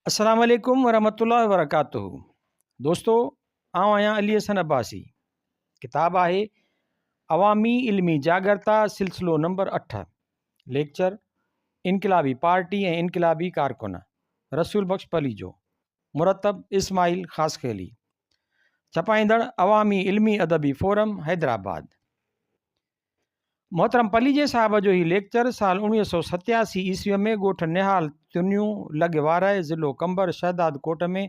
السلام عليڪم ورحمة الله وبرڪاته دوستو آئون آهيان علي حسن عباسي ڪتاب آهي عوامي علمي جاڳرتا سلسلو نمبر 8 ليڪچر انقلابي پارٽي ۽ انقلابي ڪارڪن رسول بخش پليجو مرتب اسماعيل خاصخيلي ڇپائيندڙ عوامي علمي ادبي فورم حيدرآباد محترم پليجي صاحب جو هي ليڪچر سال 1987 عيسويء ۾ ڳوٺ نهال تنيون لڳ وارهه ضلعو قمبر شهداد ڪوٽ ۾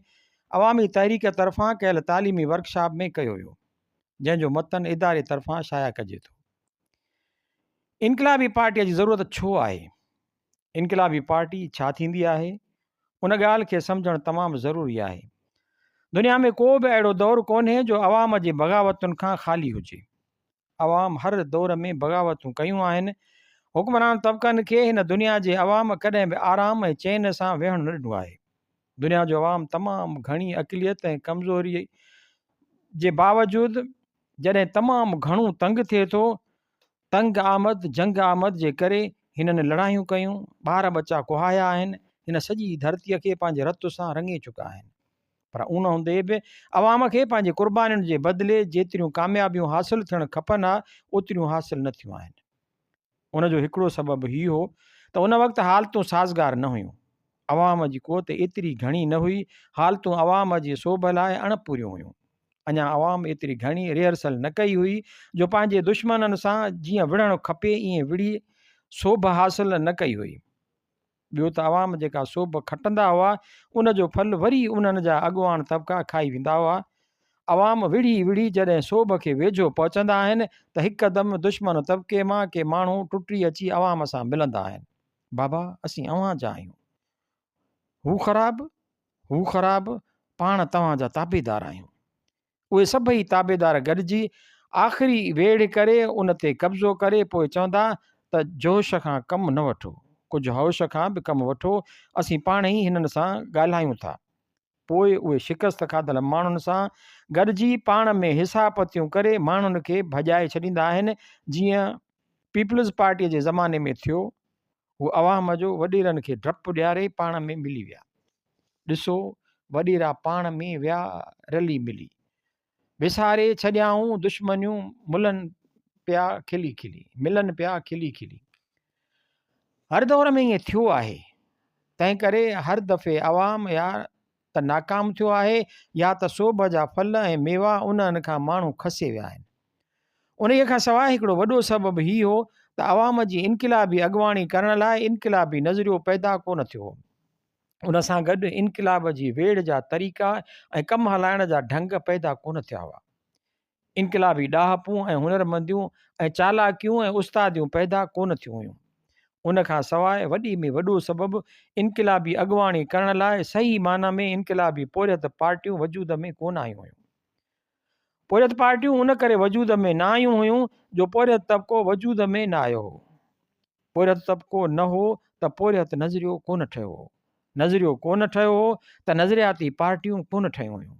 عوامي تحريڪ طرفان ڪيل تعليمي ورڪشاپ ۾ ڪيو ويو، جنهن جو متن اداري طرفان شايع ڪجي ٿو. انقلابي پارٽيء جي ضرورت ڇو آهي؟ انقلابي پارٽي ڇا ٿيندي آهي؟ ان ڳالهه کي سمجهڻ تمام ضروري آهي. دنيا ۾ ڪو به اهڙو دور ڪونهي جو عوام جي بغاوتن کان خالي هجي. عوام هر دور ۾ بغاوتون ڪيون آهن. حڪمران طبقن کي هن دنيا جي عوام ڪڏهن به آرام ۽ چين سان ويهڻ نه ڏنو آهي. دنيا جو عوام تمام گهڻي اقليت ۽ ڪمزوري جي باوجود جڏهن تمام گهڻو تنگ ٿئي ٿو، تنگ آمد جنگ آمد جي ڪري هنن لڙايون ڪيون، ٻار ٻچا ڪهايا آهن، هن سڄي ڌرتيء کي پنهنجي رت سان رڱي چڪا آهن. پر ان هوندي به عوام کي پنهنجي قربانين جي بدلي جيتريون ڪاميابيون حاصل ٿيڻ کپن ها اوتريون حاصل نه ٿيون آهن. ان جو هڪڙو سبب هي هو ته ان وقت حالتون سازگار نه هيون. عوام جي قوت ايتري گهڻي نه هئي، حالتون عوام جي سوڀ لاء اڻپوريون هيون. اڃا عوام ايتري گهڻي ريهرسل نه ڪئي هئي جو پنهنجي دشمنن سان جيئن وڙهڻ کپي ائين وڙهي سوڀ حاصل نه ڪئي هئي. ٻيو ته عوام جيڪا سوڀ کٽندا هئا، ان جو ڦل وري انهن جا اڳواڻ طبقا کائي ويندا هئا. عوام وڙهي وڙهي جڏهن سوڀ کي ويجهو پهچندا آهن ته هڪدم دشمن طبقي مان ڪي ماڻهو ٽٽي اچي عوام سان ملندا آهن. بابا اسين اوهان جا آهيون. هو خراب، هو خراب، پاڻ توهان جا تابعدار آهيون. اهي سڀئي تابعدار گڏجي آخري ويڙهه ڪري ان تي قبضو ڪري پوء چوندا ته جوش کان ڪم نه وٺو، ڪجهه هوش کان به ڪم وٺو، اسين پاڻهي هنن سان ڳالهايون ٿا. پوء اهي شڪست کاڌل ماڻهن سان گڏجي پاڻ ۾ حصا پتيون ڪري ماڻهن کي ڀڄائي ڇڏيندا آهن، جيئن پيپلز پارٽيء جي زماني ۾ ٿيو. هو عوام جو وڏيرن کي ڊپ ڏياري پاڻ ۾ ملي ويا. ڏسو وڏيرا پاڻ ۾ ويا رلي ملي. وساري ڇڏيائون دشمنيون ملن پيا کلي کلي. ملن پيا کلي کلي. هر دور ۾ ائين ٿيو آهي. تنهن ڪري هر دفعي عوام يا ته ناڪام ٿيو آهي يا ته سوڀ جا ڦل ۽ ميوا انهن کان ماڻهو کسي ويا آهن. انهيء کان سواء هڪڙو وڏو سبب هي هو ته عوام جي انقلابي اڳواڻي ڪرڻ لاء انقلابي نظريو پيدا ڪونه ٿيو هو. ان سان گڏ انقلاب جي ويڙهه جا طريقا ۽ ڪم هلائڻ جا ڍنگ پيدا ڪونه ٿيا هئا. انقلابي ڏاهپون ۽ هنرمنديون ۽ چالاڪيون ۽ استاديون پيدا ڪونه ٿيون هيون. ان کان سواء وڏي ۾ وڏو سبب انقلابي اڳواڻي ڪرڻ لاء صحيح معنيٰ ۾ انقلابي پورهيت پارٽيون وجود ۾ ڪونه آيون هيون. پورهيت پارٽيون ان ڪري وجود ۾ نه آيون هيون جو پورهيت طبقو وجود ۾ نه آيو هو. پورهيت طبقو نه هو ته پورهيت نظريو ڪونه ٺهيو هو. نظريو ڪونه ٺهيو هو ته نظرياتي پارٽيون ڪونه ٺهيون هيون.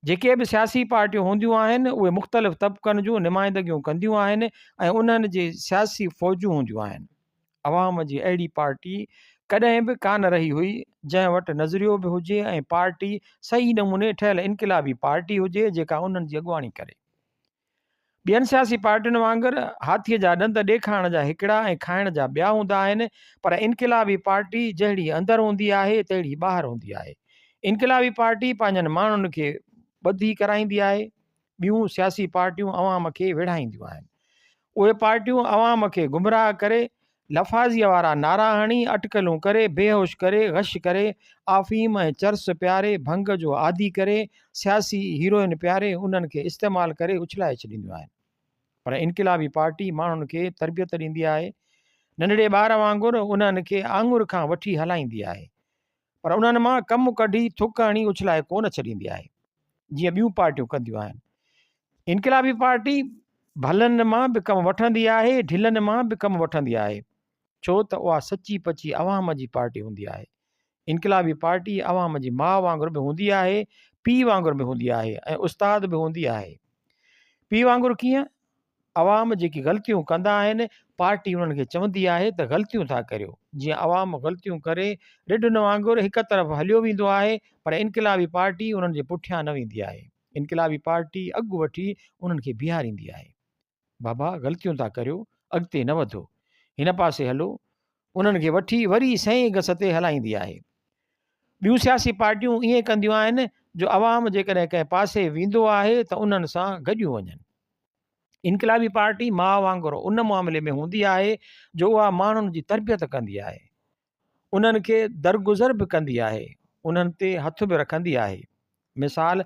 جيڪي به سياسي پارٽيون هونديون آهن، اهي مختلف طبقن جون نمائندگيون ڪنديون آهن ۽ انهن جي سياسي فوجون هونديون آهن. عوام جي اهڙي پارٽي ڪڏهن به ڪانه رهي هئي، جنهن وٽ نظريو به هجي ۽ پارٽي صحيح نموني ٺهيل انقلابي پارٽي هجي، جيڪا انهن جي اڳواڻي ڪري. ٻين سياسي پارٽين وانگر هاٿيء جا ڏند ڏيکارڻ جا هڪڙا ۽ کائڻ جا ٻيا هوندا آهن، پر انقلابي پارٽي جهڙي اندر هوندي آهي، تهڙي ٻاهر هوندي آهي. انقلابي پارٽي پنهنجن ماڻهن کي ٻڌي ڪرائيندي آهي. ٻيون سياسي پارٽيون عوام کي وڙهائينديون آهن. اهي پارٽيون عوام کي گمراهه ڪري لفاظيء وارا نعرا هڻي، اٽڪلون ڪري، بيهوش ڪري، غش ڪري، آفيم ۽ چرس پياري، ڀنگ جو عادي ڪري، سياسي هيروئن پياري انهن کي استعمال ڪري اڇلائي ڇڏينديون آهن. پر انقلابي پارٽي ماڻهن کي تربيت ڏيندي آهي. ننڍڙي ٻار وانگر انهن کي آڱر کان وٺي هلائيندي آهي. پر انهن مان ڪم ڪڍي ٿڪ هڻي اڇلائي ڪونه ڇڏيندي آهي، جيئن ٻيون پارٽيون ڪنديون آهن. انقلابي پارٽي ڀلن مان به ڪم وٺندي آهي، ڍلن مان به ڪم وٺندي آهي، ڇو ته اها سچي پچي عوام جي پارٽي هوندي آهي. انقلابي پارٽي عوام جي ماء وانگر به هوندي آهي، پيء وانگر به هوندي آهي ۽ استاد به هوندي آهي. پيء وانگر ڪيئن؟ عوام جيڪي غلطيون ڪندا آهن، پارٽي انهن کي چوندي آهي ته غلطيون ٿا ڪريو. جيئن عوام غلطيون ڪري رڍن وانگر هڪ طرف هليو ويندو آهي، پر انقلابي پارٽي انهن جي پٺيان نه ويندي آهي. انقلابي پارٽي اڳ وٺي انهن کي بيهاريندي آهي. بابا غلطيون ٿا ڪريو، اڳتي نه وڌو. هن پاسي هلو. انهن کي وٺي وري سئين گس تي هلائيندي آهي. ٻيون سياسي پارٽيون ائين ڪنديون آهن جو عوام جيڪڏهن ڪنهن پاسي ويندو آهي ته انهن سان گڏيون وڃن. انقلابي پارٽي ماء وانگر ان معاملي ۾ هوندي آهي جو اها ماڻهن جي تربيت ڪندي آهي. انهن کي درگذر به ڪندي آهي، انهن تي هٿ به رکندي آهي. مثال،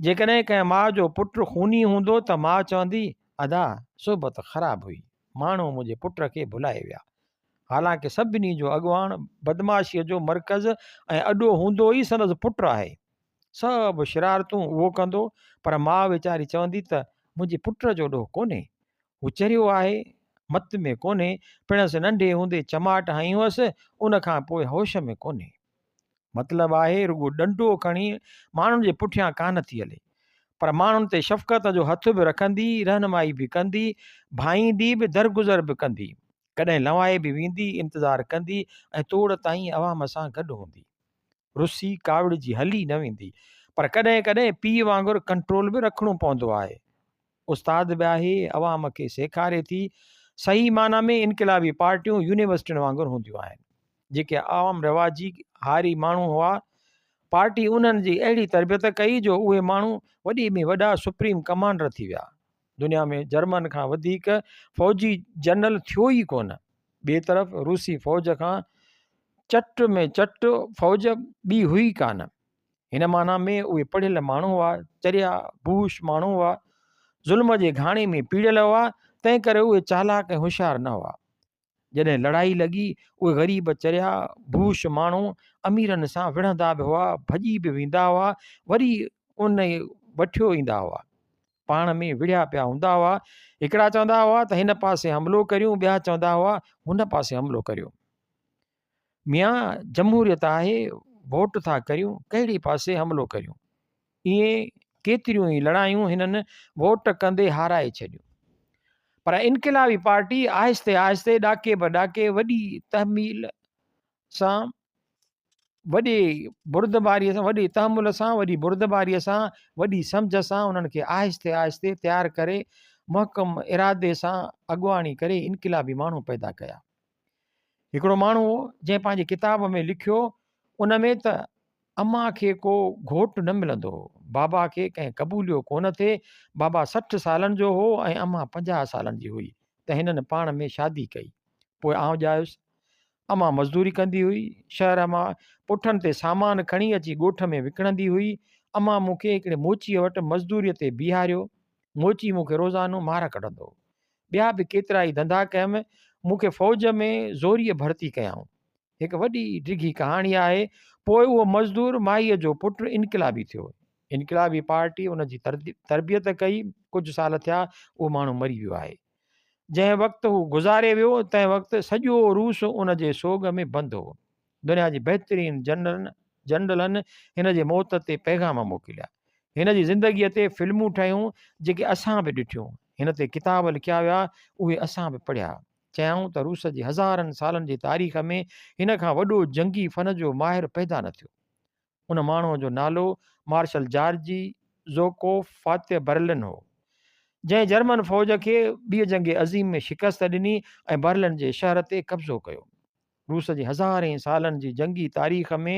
جيڪڏهن ڪنهن ماء جو پٽ خوني هوندو ته ماء چوندي، ادا صحبت خراب هئي، ماڻهو منهنجي پٽ کي ڀلائي ويا. حالانڪه سڀني جو اڳواڻ، بدمعاشيء جو مرڪز ۽ اڏو هوندو ئي سندس پٽ آهي. سڀ شرارتون اهو ڪندو، پر ماء ويچاري چوندي ته منهنجي پٽ جو ڏوهه ڪونهي. هو چريو آهي، مت ۾ ڪونهي، پڻس ننڍي هوندي چماٽ هنئي هئس، ان کان پوء هوش ۾ ڪونهي. مطلب آهي رڳو ڏنڊو کڻي ماڻهن جي پٺيان ڪانه ٿي هلي، پر ماڻهن تي شفقت جو هٿ به رکندي، رهنمائي به ڪندي، ڀائيندي به درگذر به ڪندي، ڪڏهن لنوائي به ويندي، انتظار ڪندي ۽ توڙ تائين عوام سان گڏ هوندي. رسي ڪاوڙجي هلي نه ويندي، پر ڪڏهن ڪڏهن پيء وانگر ڪنٽرول به رکڻو پوندو آهي. استاد به آهي، عوام کي سيکاري ٿي. صحيح معنيٰ ۾ انقلابي پارٽيون يونيورسٽين وانگر هونديون آهن. جيڪي عام رواجي هاري ماڻهو هئا، پارٽي انهن جي اهڙي تربيت ڪئي جو اهي ماڻهو وڏي ۾ وڏا سپريم ڪمانڊر ٿي ويا. دنيا ۾ جرمن کان وڌيڪ فوجي جنرل ٿيو ئي ڪونه. ٻئي طرف روسي فوج کان چٽ ۾ چٽ فوج ٻي هئي ڪانه. هن معنيٰ ۾ اهي پڙهيل ماڻهو هئا، چريا بوش ماڻهو هئا، ظلم جي گهاڻي ۾ پيڙيل هئا، تنهن ڪري اهي چالاڪ ۽ هوشيار نه هئا. جڏهن لڙائي لڳي، اهي غريب چريا بوش ماڻهو اميرن سان وڙهندا به هئا، ڀڄي به ويندا هئا، وري ان وٺيو ايندا هئا. پاڻ ۾ وڙهيا پيا هوندا هئا. هڪڙا چوندا هئا ته هن پاسي حملو ڪريون، ٻيا چوندا هئا هن پاسي حملو ڪريو. ميان جمهوريت آهي، ووٽ ٿا ڪريون، ڪهڙي پاسي حملو ڪريون. ائين ڪيتريون ئي لڙايون هنن ووٽ ڪندي هارائي ڇڏيون. پر انقلابي پارٽي آهستي آهستي ڏاڪي به ڏاڪي وڏي تحميل سان وڏي بردباريء سان وڏي تحمل سان وڏي بردباريء سان وڏي سمجهه سان انهن کي آهستي آهستي تيار ڪري محڪم ارادي سان اڳواڻي ڪري انقلابي ماڻهو پيدا ڪيا. هڪڙو ماڻهو هو جنهن پنهنجي ڪتاب ۾ لکيو ان ۾ ته امان کي ڪو گهوٽ نه ملندو هو، بابا کي ڪنهن قبوليو ڪونه ٿي، بابا 60 سالن جو هو ۽ امان 50 سالن جي هئي ته هنن پاڻ ۾ شادي ڪئي. پوء آئون ڄايس. امان مزدوري ڪندي هئي. شهر مان پٺن تي سامان کڻي اچي ڳوٺ ۾ وڪڻندي هئي. امان مون کي هڪڙي موچيء وٽ مزدوريء تي بيهاريو. موچي مون کي روزانو مار ڪڍندو هو. ٻيا به ڪيترائي ڌنڌا ڪيم. مون کي فوج ۾ زوريء ڀرتي ڪيائون. هڪ وڏي ڊگهي ڪهاڻي آهي. پوء اهو مزدور مائيء جو پٽ انقلابي ٿيو. انقلابي پارٽي ان جي تربيت ڪئي. ڪجهه سال ٿيا، اهو ماڻهو مري ويو آهي. جنهن وقت هو گذاري ويو، تنهن وقت سڄو روس ان جي سوڳ ۾ بند هو. دنيا جي بهترين جنرلن هن جي موت تي پيغام موڪليا. هن جي زندگيء تي فلمون ٺهيون، جيڪي اسان به ڏٺيون. هن تي ڪتاب لکيا ويا، اهي اسان به پڙهيا. چيائون ته روس جي هزارن سالن جي تاريخ ۾ هن کان وڏو جنگي فن جو ماهر پيدا نه ٿيو. ان ماڻهوء جو نالو مارشل جارجي زوڪوف فاتح برلن هو، جنهن جرمن فوج کي ٻيء جنگ عظيم ۾ شڪست ڏني ۽ برلن جي شهر تي قبضو ڪيو. روس جي هزارين سالن جي جنگي تاريخ ۾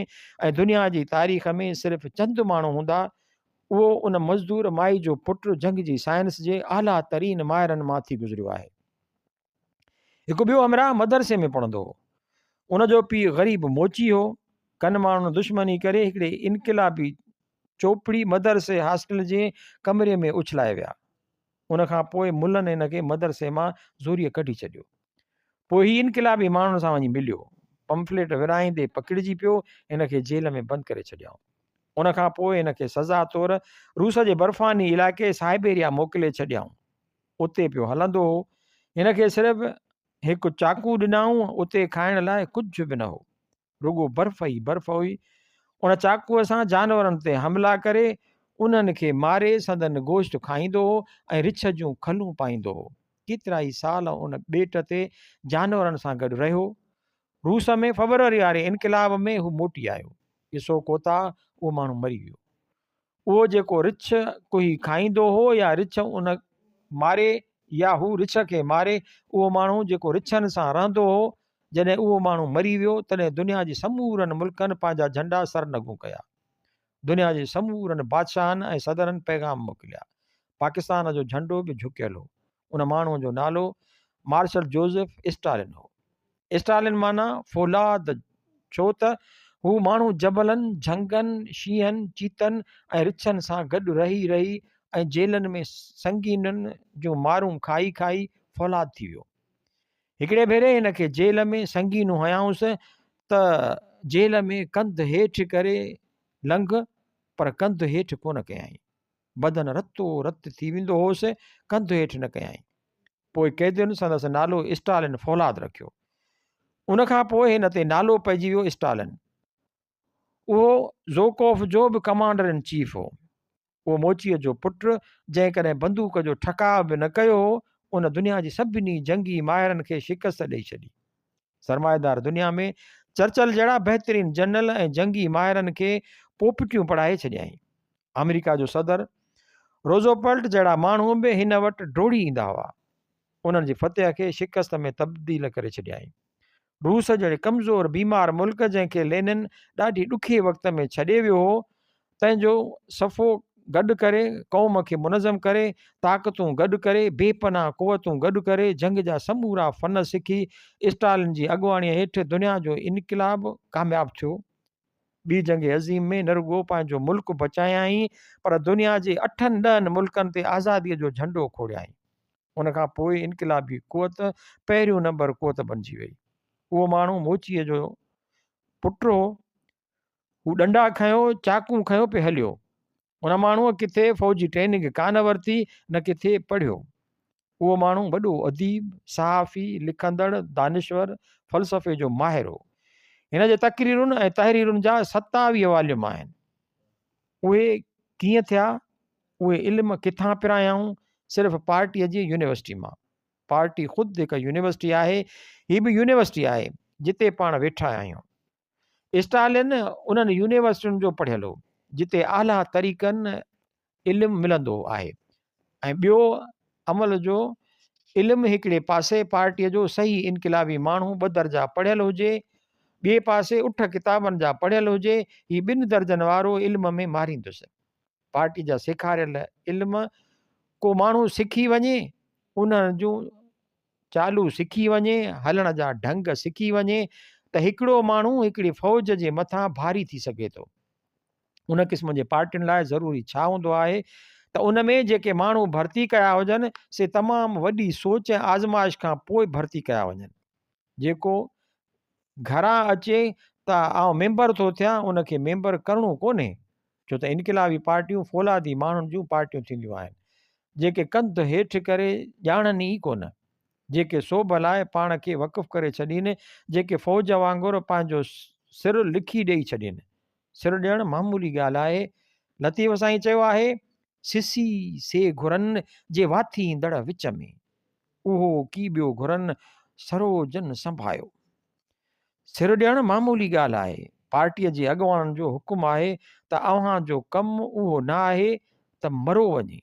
۽ دنيا جي تاريخ ۾ صرف چند ماڻهو هوندا، اهو ان مزدور مائي جو پٽ جنگ جي سائنس جي اعليٰ ترين ماهرن مان ٿي گذريو آهي. هڪ ٻيو همراهه مدرسي ۾ پڙهندو هو. ان جو پيء غريب موچي هو. ڪن ماڻهن دشمني ڪري هڪڙي انقلابي چوپڙي مدرسي هاسٽل جي ڪمري ۾ اڇلائي ويا. ان کان پوء ملن هن کي مدرسي مان زوريء ڪڍي ڇڏيو. پوء هي انقلابي ماڻهن سان وڃي مليو. پمفليٽ ورهائيندي پڪڙجي پيو. هن کي جيل ۾ بند ڪري ڇڏيائون. ان کان پوء هن کي سزا طور روس جي برفاني علائقي سائبيريا موڪلي ڇڏيائون. اتي پيو هلندو هو. هن کي صرف هڪ چاقو ڏنائون، اتي کائڻ لاء ڪجهه به نه هو. رڳو برف ئي برف هئي. ان چاقوء سان جانورن تي حملا ڪري، انهن کي ماري سندن گوشت کائيندو هو ۽ رڇ جون کلون پائيندو هو. ڪيترائي سال ان ٻيٽ تي جانورن سان گڏ رهيو. روس ۾ فبروري واري انقلاب ۾ هو موٽي آيو. قصو ڪوتاهه اهو ماڻهو مري ويو. اهو جيڪو رڇ ڪهي کائيندو هو يا رڇ ان ماري يا هو رڇ کي ماري، اهو ماڻهو جيڪو رڇن سان رهندو هو، جڏهن اهو ماڻهو مري ويو، تڏهن دنيا جي سمورن ملڪن پنهنجا جهنڊا سرنگون ڪيا. دنيا جي سمورن بادشاهن ۽ صدرن پيغام موڪليا. پاڪستان جو جهنڊو به جهڪيل هو. ان ماڻهوء جو نالو مارشل جوزف اسٽالن هو. اسٽالن معنيٰ فولاد ڇو ته هو ماڻهو جبلن، جهنگن، شينهن، چيتن ۽ رڇن سان گڏ رهي رهي ۽ جيلن ۾ سنگينن جون مارون کائي کائي فولاد ٿي ويو. هڪڙي ڀيري هن کي جيل ۾ سنگينون هنيائونس ته جيل ۾ ڪنڌ هيٺ ڪري لنگهه پر ڪنڌ هيٺ ڪونه ڪيائين. بدن رتو رت ٿي ويندو هوس، ڪنڌ هيٺ نه ڪيائين. پوء قيدين سندس نالو اسٽالن فولاد رکيو. ان کان پوء هن تي نالو پئجي ويو اسٽالن. اهو زوڪوف جو به ڪمانڊر ان چيف هو. اهو موچيء جو پٽ، جنهن ڪڏهن بندوق جو ٺڪاء به نه ڪيو هو، ان دنيا جي سڀني جنگي ماهرن کي شڪست ڏئي ڇڏي. سرمائيدار دنيا ۾ چرچل جهڙا بهترين جنرل ۽ جنگي ماهرن کي پوپٽيون پڙهائي ڇڏيائين. آمريڪا جو صدر روزوپلٽ جهڙا ماڻهو به هن وٽ ڊوڙي ايندا هئا. انهن جي فتح کي شڪست ۾ تبديل ڪري ڇڏيائين. روس جهڙي ڪمزور بيمار ملڪ جنهن کي لينن ڏاڍي ڏکي وقت ۾ ڇڏي ويو هو، تنهن جو صفو گڏ ڪري، قوم کي منظم ڪري، طاقتون گڏ ڪري، بي پناهه قوتون گڏ ڪري، جنگ جا سمورا فن سکي، اسٽالن جي اڳواڻيء هيٺ دنيا جو انقلاب ڪامياب ٿيو. ٻي جنگ عظيم ۾ نه رڳو پنهنجو ملڪ بچايائين پر دنيا جي اٺن ڏهن ملڪن تي آزاديء جو جهنڊو کوڙيائين. ان کان پوء انقلابي قوت پهريون نمبر قوت بنجي وئي. اهو ماڻهو موچيء جو پٽ هو. هو ڏنڊا کنيو، چاقون کنيو پئي هليو. ان ماڻهوء ڪٿي فوجي ٽريننگ ڪانه ورتي، نه ڪٿي پڙهيو. اهو ماڻهو وڏو اديب، صحافي، لکندڙ، دانشور، فلسفي جو ماهر هو. هن جي تقريرن ۽ تحريرن جا 27 واليوم آهن. اهي ڪيئن ٿيا؟ اهي علم ڪٿان پرايائون؟ صرف پارٽيء جي يونيورسٽي مان. پارٽي خود هڪ يونيورسٽي آهي. هي به يونيورسٽي آهي، جتي پاڻ ويٺا آهيون. اسٽالن انهن يونيورسٽين جو پڙهيل هو، جتي اعليٰ طريقن علم ملندو آهي ۽ ٻيو عمل جو علم هڪڙي پاسي پارٽيء جو صحيح انقلابي ماڻهو ٻه درجا پڙهيل هجي، ٻئي پاسي اٺ ڪتابن جا پڙهيل هجي، هي ٻن درجن وارو علم ۾ ماريندس. پارٽي جا سيکاريل علم ڪو ماڻهو سکي وڃي، انهن جون چالو سکي وڃي، هلڻ جا ڍنگ سکي وڃي ته هڪڙو ماڻهو هڪڙي فوج جي مٿان ڀاري ٿي سگهي ٿو. ان قسم جي پارٽين لاء ضروري ڇا هوندو آهي ته ان ۾ جيڪي ماڻهو ڀرتي ڪيا هجن سي تمام وڏي سوچ ۽ آزمائش کان پوء ڀرتي ڪيا وڃن. جيڪو گهران اچي ته آئون ميمبر ٿو ٿيان ان کي ميمبر ڪرڻو ڪونهي ڇو ته انقلابي پارٽيون فولادي ماڻهن جون پارٽيون ٿينديون آهن جيڪي ڪنڌ هيٺ ڪري ڄاڻن ئي ڪونه جيڪي سوڀ لاء پاڻ کي وقف ڪري ڇڏين جيڪي فوج وانگر پنهنجو سر لکي ڏئي ڇڏين سر ڏيڻ معمولي ڳالهه آهي لطيف سائين چيو آهي سسي سي گهرن جي واٿي ايندڙ وچ ۾. اهو ڪي ٻيو گهرن سرو جن سنڀايو. سر ڏيڻ معمولي ڳالهه آهي. پارٽيء جي اڳواڻن جو حڪم آهي ته اوهان جو ڪم اهو نه آهي ته مرو وڃي.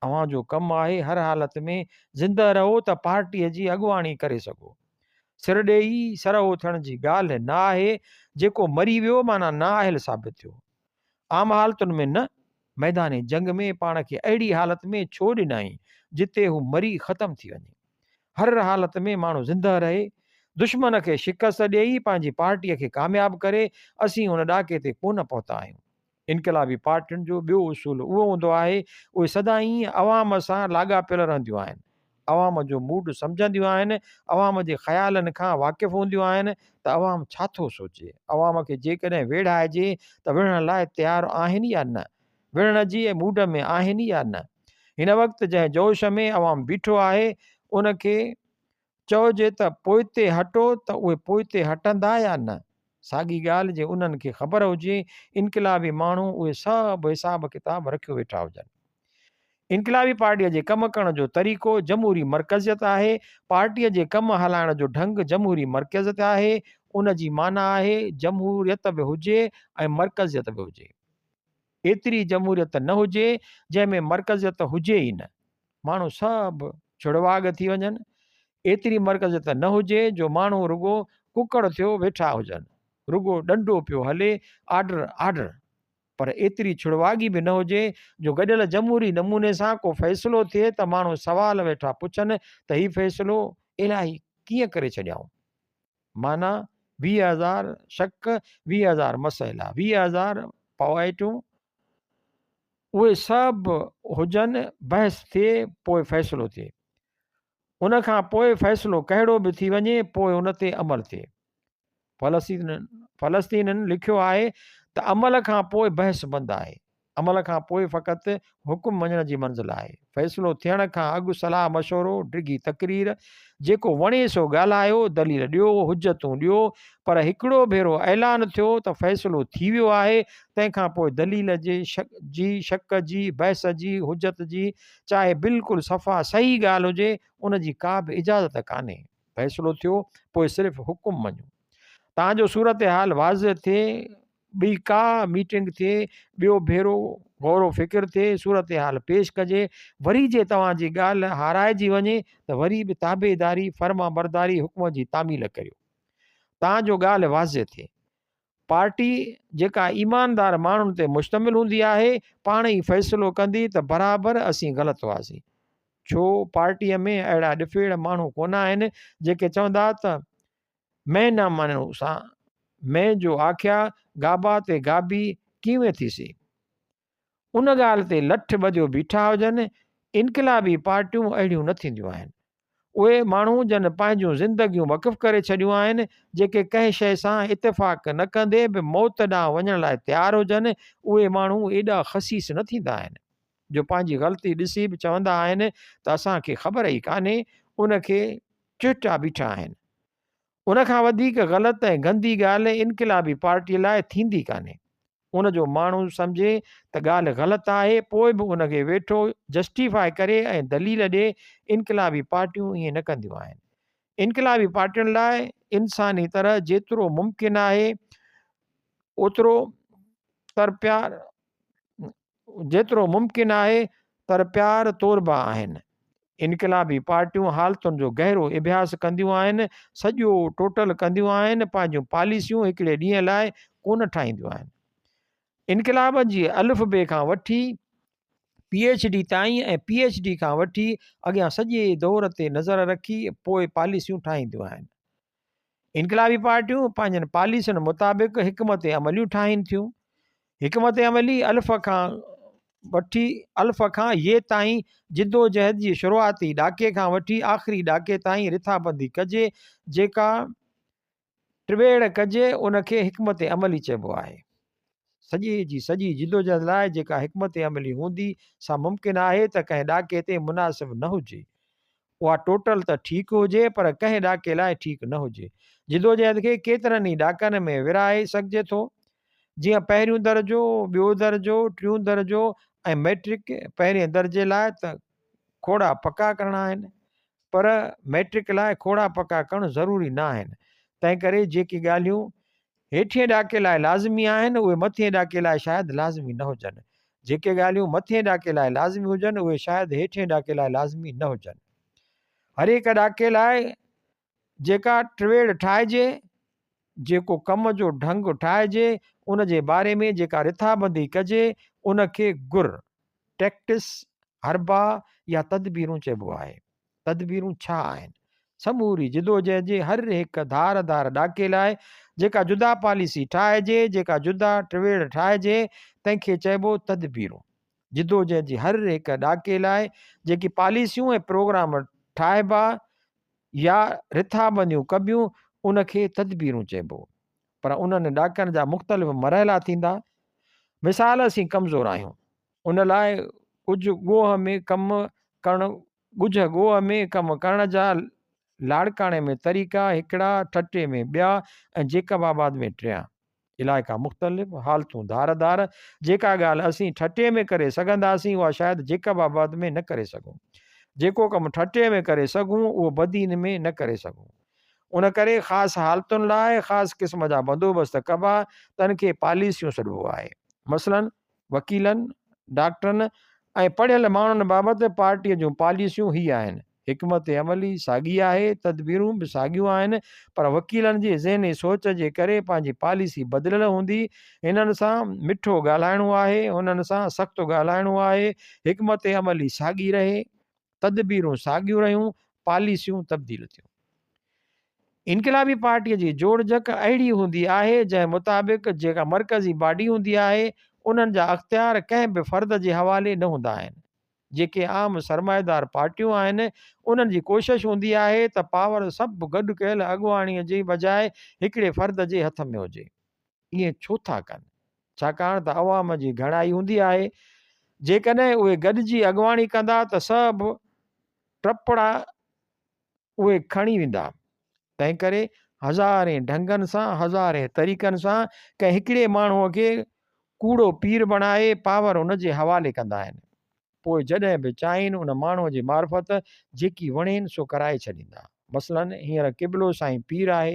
اوهان جو ڪم آهي هر حالت ۾ زنده رهو ته پارٽيء جي اڳواڻي ڪري سگهو. سر ڏيئي سرهو ٿيڻ جي ڳالهه نه آهي. جيڪو مري ويو معنيٰ نااهل ثابت ٿيو. عام حالتن ۾ نه، ميدان جنگ ۾ پاڻ کي اهڙي حالت ۾ ڇو ڏنائين، جتي هو مري ختم ٿي وڃي. هر حالت ۾ ماڻهو زندهه رهي، دشمن کي شڪست ڏيئي پنهنجي پارٽيء کي ڪامياب ڪري، اسين ان ڏاڪي تي ڪونه پهتا آهيون. انقلابي پارٽين جو ٻيو اصول اهو هوندو آهي، اهي سدائين عوام سان لاڳاپيل رهنديون آهن. عوام جو موڊ سمجهنديون آهن، عوام جي خيالن کان واقف هونديون آهن ته عوام ڇا ٿو سوچي، عوام کي جيڪڏهن ويڙهائجي ته وڙهڻ لاء تيار آهن يا نه، وڙهڻ جي موڊ ۾ آهن يا نه. هن وقت جنهن جوش ۾ عوام بيٺو آهي، ان کي چئجي ته پوئتي هٽو ته اهي پوئتي هٽندا يا نه؟ ساڳي ڳالهه جي انهن کي خبر هجي، انقلابي ماڻهو اهي سڀ حساب ڪتاب رکيو ويٺا هجن. انقلابي پارٽيء جي ڪم ڪرڻ جو طريقو جمهوري مرڪزيت آهي. پارٽيء جي ڪم هلائڻ جو ڍنگ جمهوري مرڪزيت آهي. ان جي معنيٰ آهي جمهوريت به هجي ۽ مرڪزيت به هجي. ايتري جمهوريت نه هجي جنهن ۾ مرڪزيت هجي ئي نه. ماڻهو سڀ ڇڙواڳ ٿي وڃن. ايتري مرڪزيت نه هجي جو ماڻهو رڳو ڪڪڙ ٿيو ويٺا هجن. رڳو ڏنڊو پيو هلي آرڊر آرڊر. پر ايتري ڇڙواڳي به نه هجي جو گڏيل جمهوري نموني سان ڪو فيصلو ٿئي ته ماڻهو سوال ويٺا پڇن ته هي فيصلو الائي ڪيئن ڪري ڇڏيائون. معنيٰ 20,000 شڪ، 20,000 مسئلا، 20,000 پوائٽون، اهي سڀ هجن، بحث ٿئي پوء فيصلو ٿئي. ان کان پوء فيصلو ڪهڙو به ٿي وڃي پوء ان تي عمل ٿئي. فلسطينين لکيو آهي ته عمل کان پوء بحث بند آهي. عمل کان پوء فقط حڪم مڃڻ جي منزل آهي. فيصلو ٿيڻ کان اڳ صلاح مشورو، ڊگهي تقرير، جيڪو وڻي سو ڳالهايو، دليل ڏيو، حجتون ڏيو، پر هڪڙو ڀيرو اعلان ٿيو ته فيصلو ٿي ويو آهي، تنهن کان پوء دليل جي، شڪ جي، بحث جي، حجت جي، چاهي بلڪل صفا صحيح ڳالهه هجي، ان جي ڪا به اجازت ڪانهي. فيصلو ٿيو، پوء صرف حڪم مڃو. تان جو صورتحال واضح ٿئي، ٻي ڪا ميٽنگ ٿئي، ٻيو ڀيرو غور و فڪر ٿئي، صورتحال پيش ڪجي، وري جي توهان جي ڳالهه هارائجي وڃي ته وري به تابعداري، فرمانبرداري، حڪم جي تعميل ڪريو. تان جو ڳالهه واضح ٿئي. پارٽي جيڪا ايماندار ماڻهن تي مشتمل هوندي آهي، پاڻ ئي فيصلو ڪندي ته برابر اسين غلط هئاسين. ڇو پارٽيء ۾ اهڙا ڏڦيڙ ماڻهو ڪونه آهن، جيڪي چوندا ته مين نه مانو سان مين جو آکيا گابا تي گابي ڪيوين ٿيسي. ان ڳالهه تي لٺ ٻڌيو بيٺا هجن، انقلابي پارٽيون اهڙيون نه ٿينديون آهن. اهي ماڻهو جن پنهنجون زندگيون وقف ڪري ڇڏيون آهن، جيڪي ڪنهن شيء سان اتفاق نه ڪندي به موت ڏانهن وڃڻ لاء تيار هجن، اهي ماڻهو ايڏا خسيس نه ٿيندا آهن، جو پنهنجي غلطي ڏسي به چوندا آهن ته اسان کي خبر ئي ڪانهي، ان کي چهٽا بيٺا آهن. ان کان وڌيڪ غلط ۽ گندي ڳالهه انقلابي پارٽيء لاء ٿيندي ڪانهي. ان جو ماڻهو سمجهي ته ڳالهه غلط آهي پوء به ان کي ويٺو جسٽيفاء ڪري ۽ دليل ڏي، انقلابي پارٽيون ائين نه ڪنديون آهن. انقلابي پارٽين لاء انساني طرح جيترو ممڪن آهي اوترو ترپيار جيترو ممڪن آهي پر پيار توربا آهن. انقلابي پارٽيون حالتن جو گهرو اڀياس ڪنديون آهن، سڄو ٽوٽل ڪنديون آهن، پنهنجون پاليسيون هڪڙي ڏينهن لاء ڪونه ٺاهينديون آهن. انقلاب جي الف بي کان وٺي پي ايڇ ڊي تائين ۽ پي ايڇ ڊي کان وٺي اڳيان سڄي دور تي نظر رکي پوء پاليسيون ٺاهينديون آهن. انقلابي پارٽيون پنهنجن پاليسين مطابق حڪمت عمليون ٺاهين ٿيون. حڪمت عملي الف کان وٺي الف کان ي تائين جدوجهد جي شروعاتي ڏاڪي کان وٺي آخري ڏاڪي تائين رٿابندي ڪجي، جيڪا ٽويڙ ڪجي ان کي حڪمت عملي چئبو آهي. سڄي جي سڄي جدوجهد لاء جيڪا حڪمت عملي هوندي سا ممڪن آهي ته ڪنهن ڏاڪي تي مناسب نه هجي. اها ٽوٽل ته ٺيڪ هجي پر ڪنهن ڏاڪي لاء ٺيڪ نه هجي. جدوجهد کي ڪيترن ئي ڏاڪن ۾ ورهائي سگهجي ٿو. جيئن پهريون درجو، ٻيو درجو، ٽيون درجو ۽ مئٽرڪ پهرين درجي لاء ته کوڙا پڪا ڪرڻا آهن پر مئٽرڪ لاء کوڙا پڪا ڪرڻ ضروري نه آهن. تنهنڪري جيڪي ڳالهيون هيٺئين ڏاڪي لاء لازمي آهن، اهي مٿئين ڏاڪي لاء شايد لازمي نه هجن. جيڪي ڳالهيون مٿئين ڏاڪي لاء لازمي هجن، اهي شايد هيٺئين ڏاڪي لاء لازمي نه هجن. هر هڪ ڏاڪي لاء جيڪا ٽويڙ ٺاهجي، جيڪو ڪم جو ڍنگ ٺاهجي، ان جي باري ۾ جيڪا رٿابندي ڪجي، ان کي گر، Tactics، حربا يا تدبيرون چئبو آهي. تدبيرون ڇا آهن؟ سموري جدوجهد جي هر هڪ ڌار ڌار ڏاڪي لاء جيڪا جدا پاليسي ٺاهجي، جيڪا جدا ٽويڙ ٺاهجي، تنهن کي چئبو تدبيرون. جدوجهد جي هر هڪ ڏاڪي لاء جيڪي پاليسيون ۽ پروگرام ٺاهبا يا رٿابنديون ڪبيون، ان کي تدبيرون چئبو. پر انهن ڏاڪن جا مختلف مرحلا ٿيندا. مثال اسين ڪمزور آهيون. ان لاء ڪجهه ڳوهه ۾ ڪم ڪرڻ ڳجهه ڳوهه ۾ ڪم ڪرڻ جا لاڙڪاڻي ۾ طريقا هڪڙا، ٺٽي ۾ ٻيا ۽ جيڪب آباد ۾ ٽيان. علائقا مختلف، حالتون ڌار ڌار، جيڪا ڳالهه اسين ٺٽي ۾ ڪري سگهنداسين اها شايد جيڪب آباد ۾ نه ڪري سگهون. جيڪو ڪم ٺٽي ۾ ڪري سگهون اهو بدين ۾ نه ڪري سگهون. ان ڪري خاص حالتن لاء خاص قسم جا بندوبست ڪبا، تن کي پاليسيون سڏبو آهي. مثلاً وڪيلن، ڊاڪٽرن ۽ پڙهيل ماڻهن بابت پارٽيء جون پاليسيون هي آهن. حڪمت عملي ساڳي آهي، تدبيرون به ساڳيون آهن، پر وڪيلن جي ذهني سوچ جي ڪري پنهنجي پاليسي بدليل هوندي، هنن سان مٺو ڳالهائڻو آهي، هنن سان سخت ڳالهائڻو آهي، حڪمت عملي ساڳي رهي، تدبيرون ساڳيون رهيون، پاليسيون تبديل ٿيون. انقلابي پارٽيء جي جوڙجڪ اهڙي هوندي آهي، جنهن مطابق جيڪا مرڪزي باڊي هوندي آهي، انهن جا اختيار ڪنهن به فرد جي حوالي نه هوندا آهن. جيڪي عام سرمائيدار پارٽيون آهن، انهن جي ڪوشش هوندي آهي ته پاور سڀ گڏ ڪيل اڳواڻيء جي بجاء هڪڙي فرد جي هٿ ۾ هجي. ائين ڇو ٿا ڪن؟ ڇاڪاڻ ته عوام جي گهڻائي هوندي آهي. جيڪڏهن اهي گڏجي اڳواڻي ڪندا ته سڀ ٽپڙا اهي کڻي ويندا. تنهنڪري هزارين ڍنگن سان، هزارين طريقن سان ڪنهن هڪڙي ماڻهوء کي ڪوڙو پير بڻائي پاور ان جي حوالي ڪندا آهن. پوء جڏهن به چاهين ان ماڻهوء جي معرفت جيڪي وڻين سو ڪرائي ڇڏيندا. مثلاً هينئر قبلو سائين پير آهي.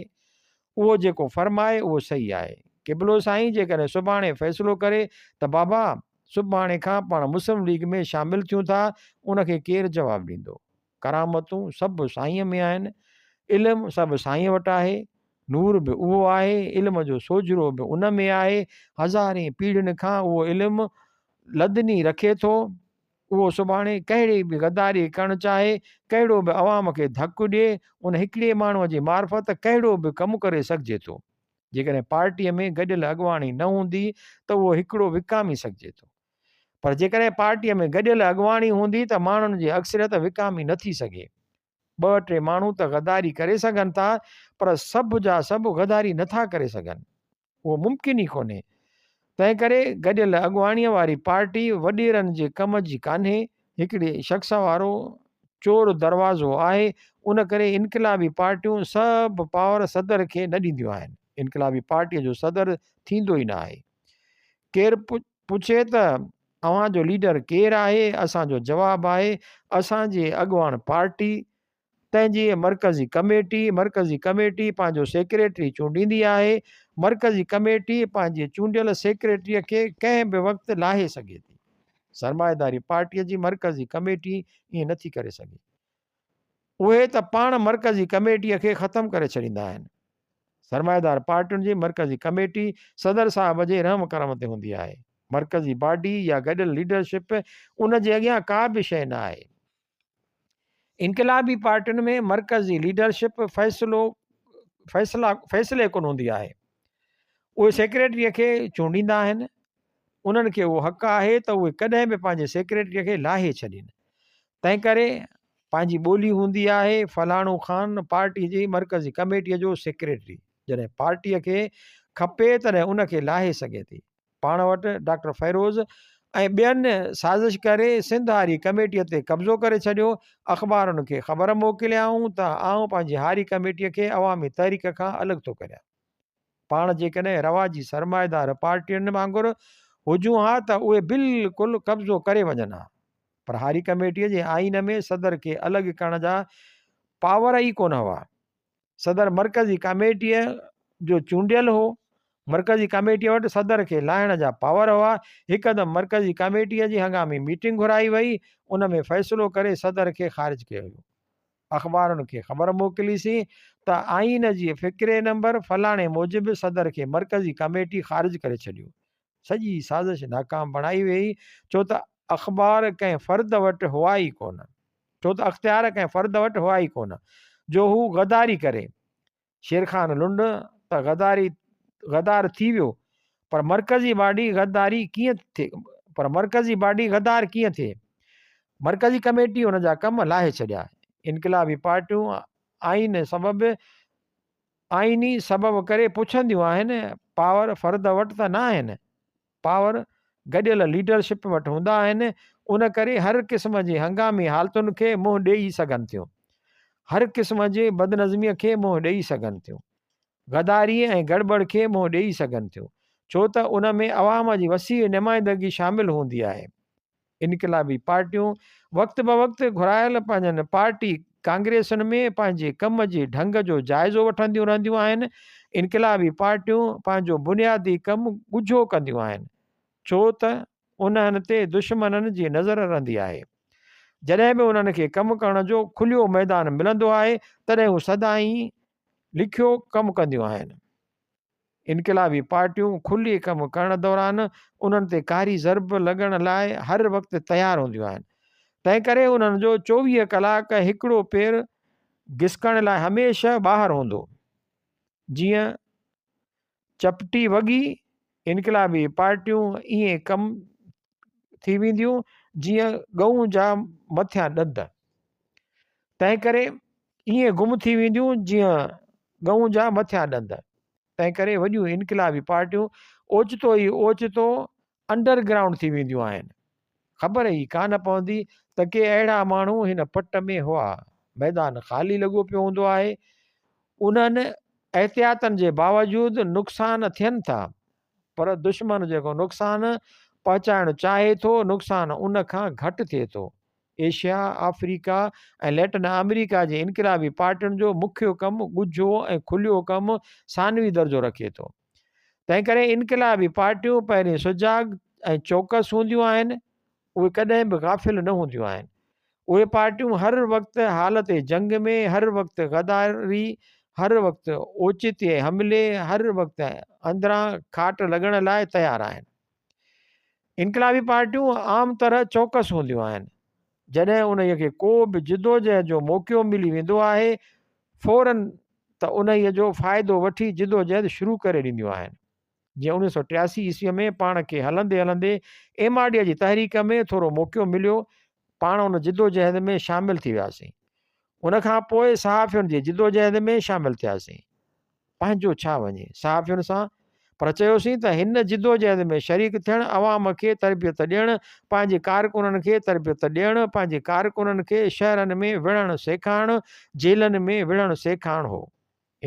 اهو جيڪو فرمائي اهو صحيح آهي. قبلو سائين جيڪڏهن سڀاڻي فيصلو ڪري ته بابا سڀاڻي کان پاڻ مسلم ليگ ۾ شامل ٿيون ٿا، ان کي ڪير جواب ڏيندو؟ ڪرامتون سڀ سائينء ۾ آهن، علم سڀ سائينء وٽ آهي، نور به اهو آهي، علم جو سوجهرو به ان ۾ آهي، هزارين پيڙهين کان اهو علم لدني رکي ٿو، اهو سڀاڻي ڪهڙي به غداري ڪرڻ چاهي، ڪهڙو به عوام کي ڌڪ ڏئي، ان هڪڙي ماڻهوء جي معرفت ڪهڙو به ڪم ڪري سگهجي ٿو. جيڪڏهن پارٽيء ۾ گڏيل اڳواڻي نه هوندي ته اهو هڪڙو وڪامي سگهجي ٿو. پر جيڪڏهن پارٽيء ۾ گڏيل اڳواڻي هوندي ته ماڻهن جي اڪثريت وڪامي نه ٿي سگهي. ٻه ٽي ماڻهو ته غداري ڪري سگهن ٿا پر سڀ جا سڀ غداري نه ٿا ڪري سگهن. اهو ممڪن ئي ڪونهي. تنهنڪري گڏيل اڳواڻيء واري پارٽي وڏيرن جي ڪم جي ڪانهي، هڪڙي شخص وارو چور دروازو آهي، ان ڪري انقلابي پارٽيون سڀ پاور صدر کي نه ڏينديون آهن. انقلابي پارٽيء جو صدر ٿيندو ئي نه آهي. ڪير پڇي ته اوهان جو ليڊر ڪير آهي؟ اسان جو جواب آهي اسان جي اڳواڻ پارٽي، تنهن جي مرڪزي ڪميٽي، مرڪزي ڪميٽي پنهنجو سيڪريٽري چونڊيندي آهي، مرڪزي ڪميٽي پنهنجي چونڊيل سيڪريٽريء کي ڪنهن به وقت لاهي سگهي ٿي. سرمائيداري پارٽيء جي مرڪزي ڪميٽي ائين نٿي ڪري سگهي. اهي ته پاڻ مرڪزي ڪميٽيء کي ختم ڪري ڇڏيندا آهن. سرمائيدار پارٽين جي مرڪزي ڪميٽي صدر صاحب جي رحم ڪرم تي هوندي آهي. مرڪزي باڊي يا گڏيل ليڊرشپ ان جي اڳيان ڪا به شيء نه آهي. انقلابي پارٽين ۾ مرڪزي ليڊرشپ فيصلو فيصلا فيصلي ڪن هوندي آهي. اهي سيڪريٽريء کي چونڊيندا آهن. انهن کي اهو حق آهي ته اهي ڪڏهن به پنهنجي سيڪريٽريء کي لاهي ڇڏين. تنهنڪري پنهنجي ٻولي هوندي آهي، فلاڻو خان پارٽيء جي مرڪزي ڪميٽيء جو سيڪريٽري جڏهن پارٽيء کي کپي تڏهن ان کي لاهي سگهي ٿي. پاڻ وٽ ڊاڪٽر فيروز ۽ ٻين سازش ڪري سنڌ هاري ڪميٽيء تي قبضو ڪري ڇڏيو. اخبارن کي خبر موڪليائون ته آئون پنهنجي هاري ڪميٽيء کي عوامي تحريڪ کان الڳ ٿو ڪريان. پاڻ جيڪڏهن رواجي سرمائيدار پارٽين وانگر هجون ها ته اهي بلڪل قبضو ڪري وڃن ها پر هاري ڪميٽيء جي آئين ۾ صدر کي الڳ ڪرڻ جا پاور ئي ڪونه هئا. صدر مرڪزي ڪميٽيء جو چونڊيل هو. مرڪزي ڪميٽيء وٽ صدر کي لاهڻ جا پاور هئا. هڪدم مرڪزي ڪميٽيء جي هنگامي ميٽنگ گهرائي وئي. ان ۾ فيصلو ڪري صدر کي خارج ڪيو ويو. اخبارن کي خبر موڪليسين ته آئين جي فقري نمبر فلاڻي موجب صدر کي مرڪزي ڪميٽي خارج ڪري ڇڏيو. سڄي سازش ناڪام بڻائي ويئي ڇو ته اخبار ڪنهن فرد وٽ هئا ئي ڪونه. ڇو ته اختيار ڪنهن فرد وٽ هئا ئي ڪونه جو هو غداري ڪري. شير خان لنڊ ته غداري غدار ٿي ويو پر مرڪزي باڊي غداري ڪيئن ٿئي پر مرڪزي باڊي غدار ڪيئن ٿئي؟ مرڪزي ڪميٽي ان جا ڪم لاهي ڇڏيا. انقلابي پارٽيون آئين سبب آئيني سبب ڪري پڇنديون آهن پاور فرد وٽ ته نه آهن. پاور گڏيل ليڊرشپ وٽ هوندا آهن، ان ڪري هر قسم جي هنگامي حالتن کي منهن ڏيئي سگهن ٿيون. هر قسم جي بدنظميء کي منهن ڏيئي سگهن ٿيون. غداريء ۽ گڙٻڙ کي منهن ڏيئي سگهن ٿيون، ڇو ته ان ۾ عوام جي وسيع نمائندگي شامل هوندي آهي. انقلابي پارٽيون وقت بوقت گهرايل پنهنجن پارٽي ڪانگريسن ۾ پنهنجي ڪم جي ڍنگ جو جائزو وٺنديون رهنديون آهن. انقلابي پارٽيون پنهنجو بنيادي ڪم ڳجهو ڪنديون آهن، ڇو ته انهن تي دشمنن جي نظر رهندي آهي. جڏهن به انهن کي ڪم ڪرڻ جو کليو ميدان ملندو آهي، تڏهن هو سدائين لکيو ڪم ڪنديون آهن. انقلابي پارٽيون کلي ڪم ڪرڻ دوران انهن تي ڪاري ضرب لڳڻ لاء هر وقت تيار هونديون آهن. تنهنڪري انهن جو 24 ڪلاڪ هڪڙو پير گسڪڻ لاء هميشه ٻاهر هوندو. جيئن چپٽي وڳي، انقلابي پارٽيون ائين ڪم ٿي وينديون جيئن ڳئون جا مٿيان ڏند. تنهنڪري ائين گم ٿي وينديون جيئن ڳئون جا مٿيان ڏند. تنهنڪري وڏيون انقلابي پارٽيون اوچتو ئي اوچتو انڊر گرائونڊ ٿي وينديون آهن. خبر ئي ڪانه پوندي ته ڪي اهڙا ماڻهو هن پٽ ۾ هئا. ميدان خالي لڳو پيو هوندو آهي. انهن احتياطن جي باوجود نقصان ٿين ٿا. پر دشمن جيڪو نقصان پهچائڻ چاهي ٿو، نقصان ان کان گهٽ ٿئي ٿو. ايشيا، آفريڪا ۽ ليٽن آمريڪا جي انقلابي پارٽين جو مکيو ڪم ڳجهو ۽ کليو ڪم ثانوي درجو رکي ٿو. تنهنڪري انقلابي پارٽيون پهرين سجاڳ ۽ چوڪس هونديون آهن، اهي ڪڏهن به غافل نه هونديون آهن. اهي پارٽيون هر وقت حالت جنگ ۾، هر وقت غداري، هر وقت اوچتي حملي، هر وقت اندران کاٽ لڳڻ لاء تيار آهن. انقلابي پارٽيون عام طرح چوڪس هونديون آهن. جڏهن انهيء کي ڪو به جدوجهد جو موقعو ملي ويندو آهي، فوراً ته انهيء جو فائدو وٺي جدوجهد شروع ڪري ڏينديون آهن. جيئن 1983 عيسويء ۾ پاڻ کي هلندي هلندي ايم آر ڊيء جي تحريڪ ۾ ٿورو موقعو مليو، پاڻ ان جدوجهد ۾ شامل ٿي وياسين. ان کان پوء صحافين جي جدوجهد ۾ شامل ٿياسين. پنهنجو ڇا وڃي صحافين سان پر چيوسين ته هن جدوجهد ۾ شريڪ ٿيڻ، عوام کي تربيت ڏيڻ، پنهنجي ڪارڪنن کي تربيت ڏيڻ، پنهنجي ڪارڪنن کي شهرن ۾ وڙهڻ سيکارڻ، جيلن ۾ وڙهڻ سيکارڻ هو.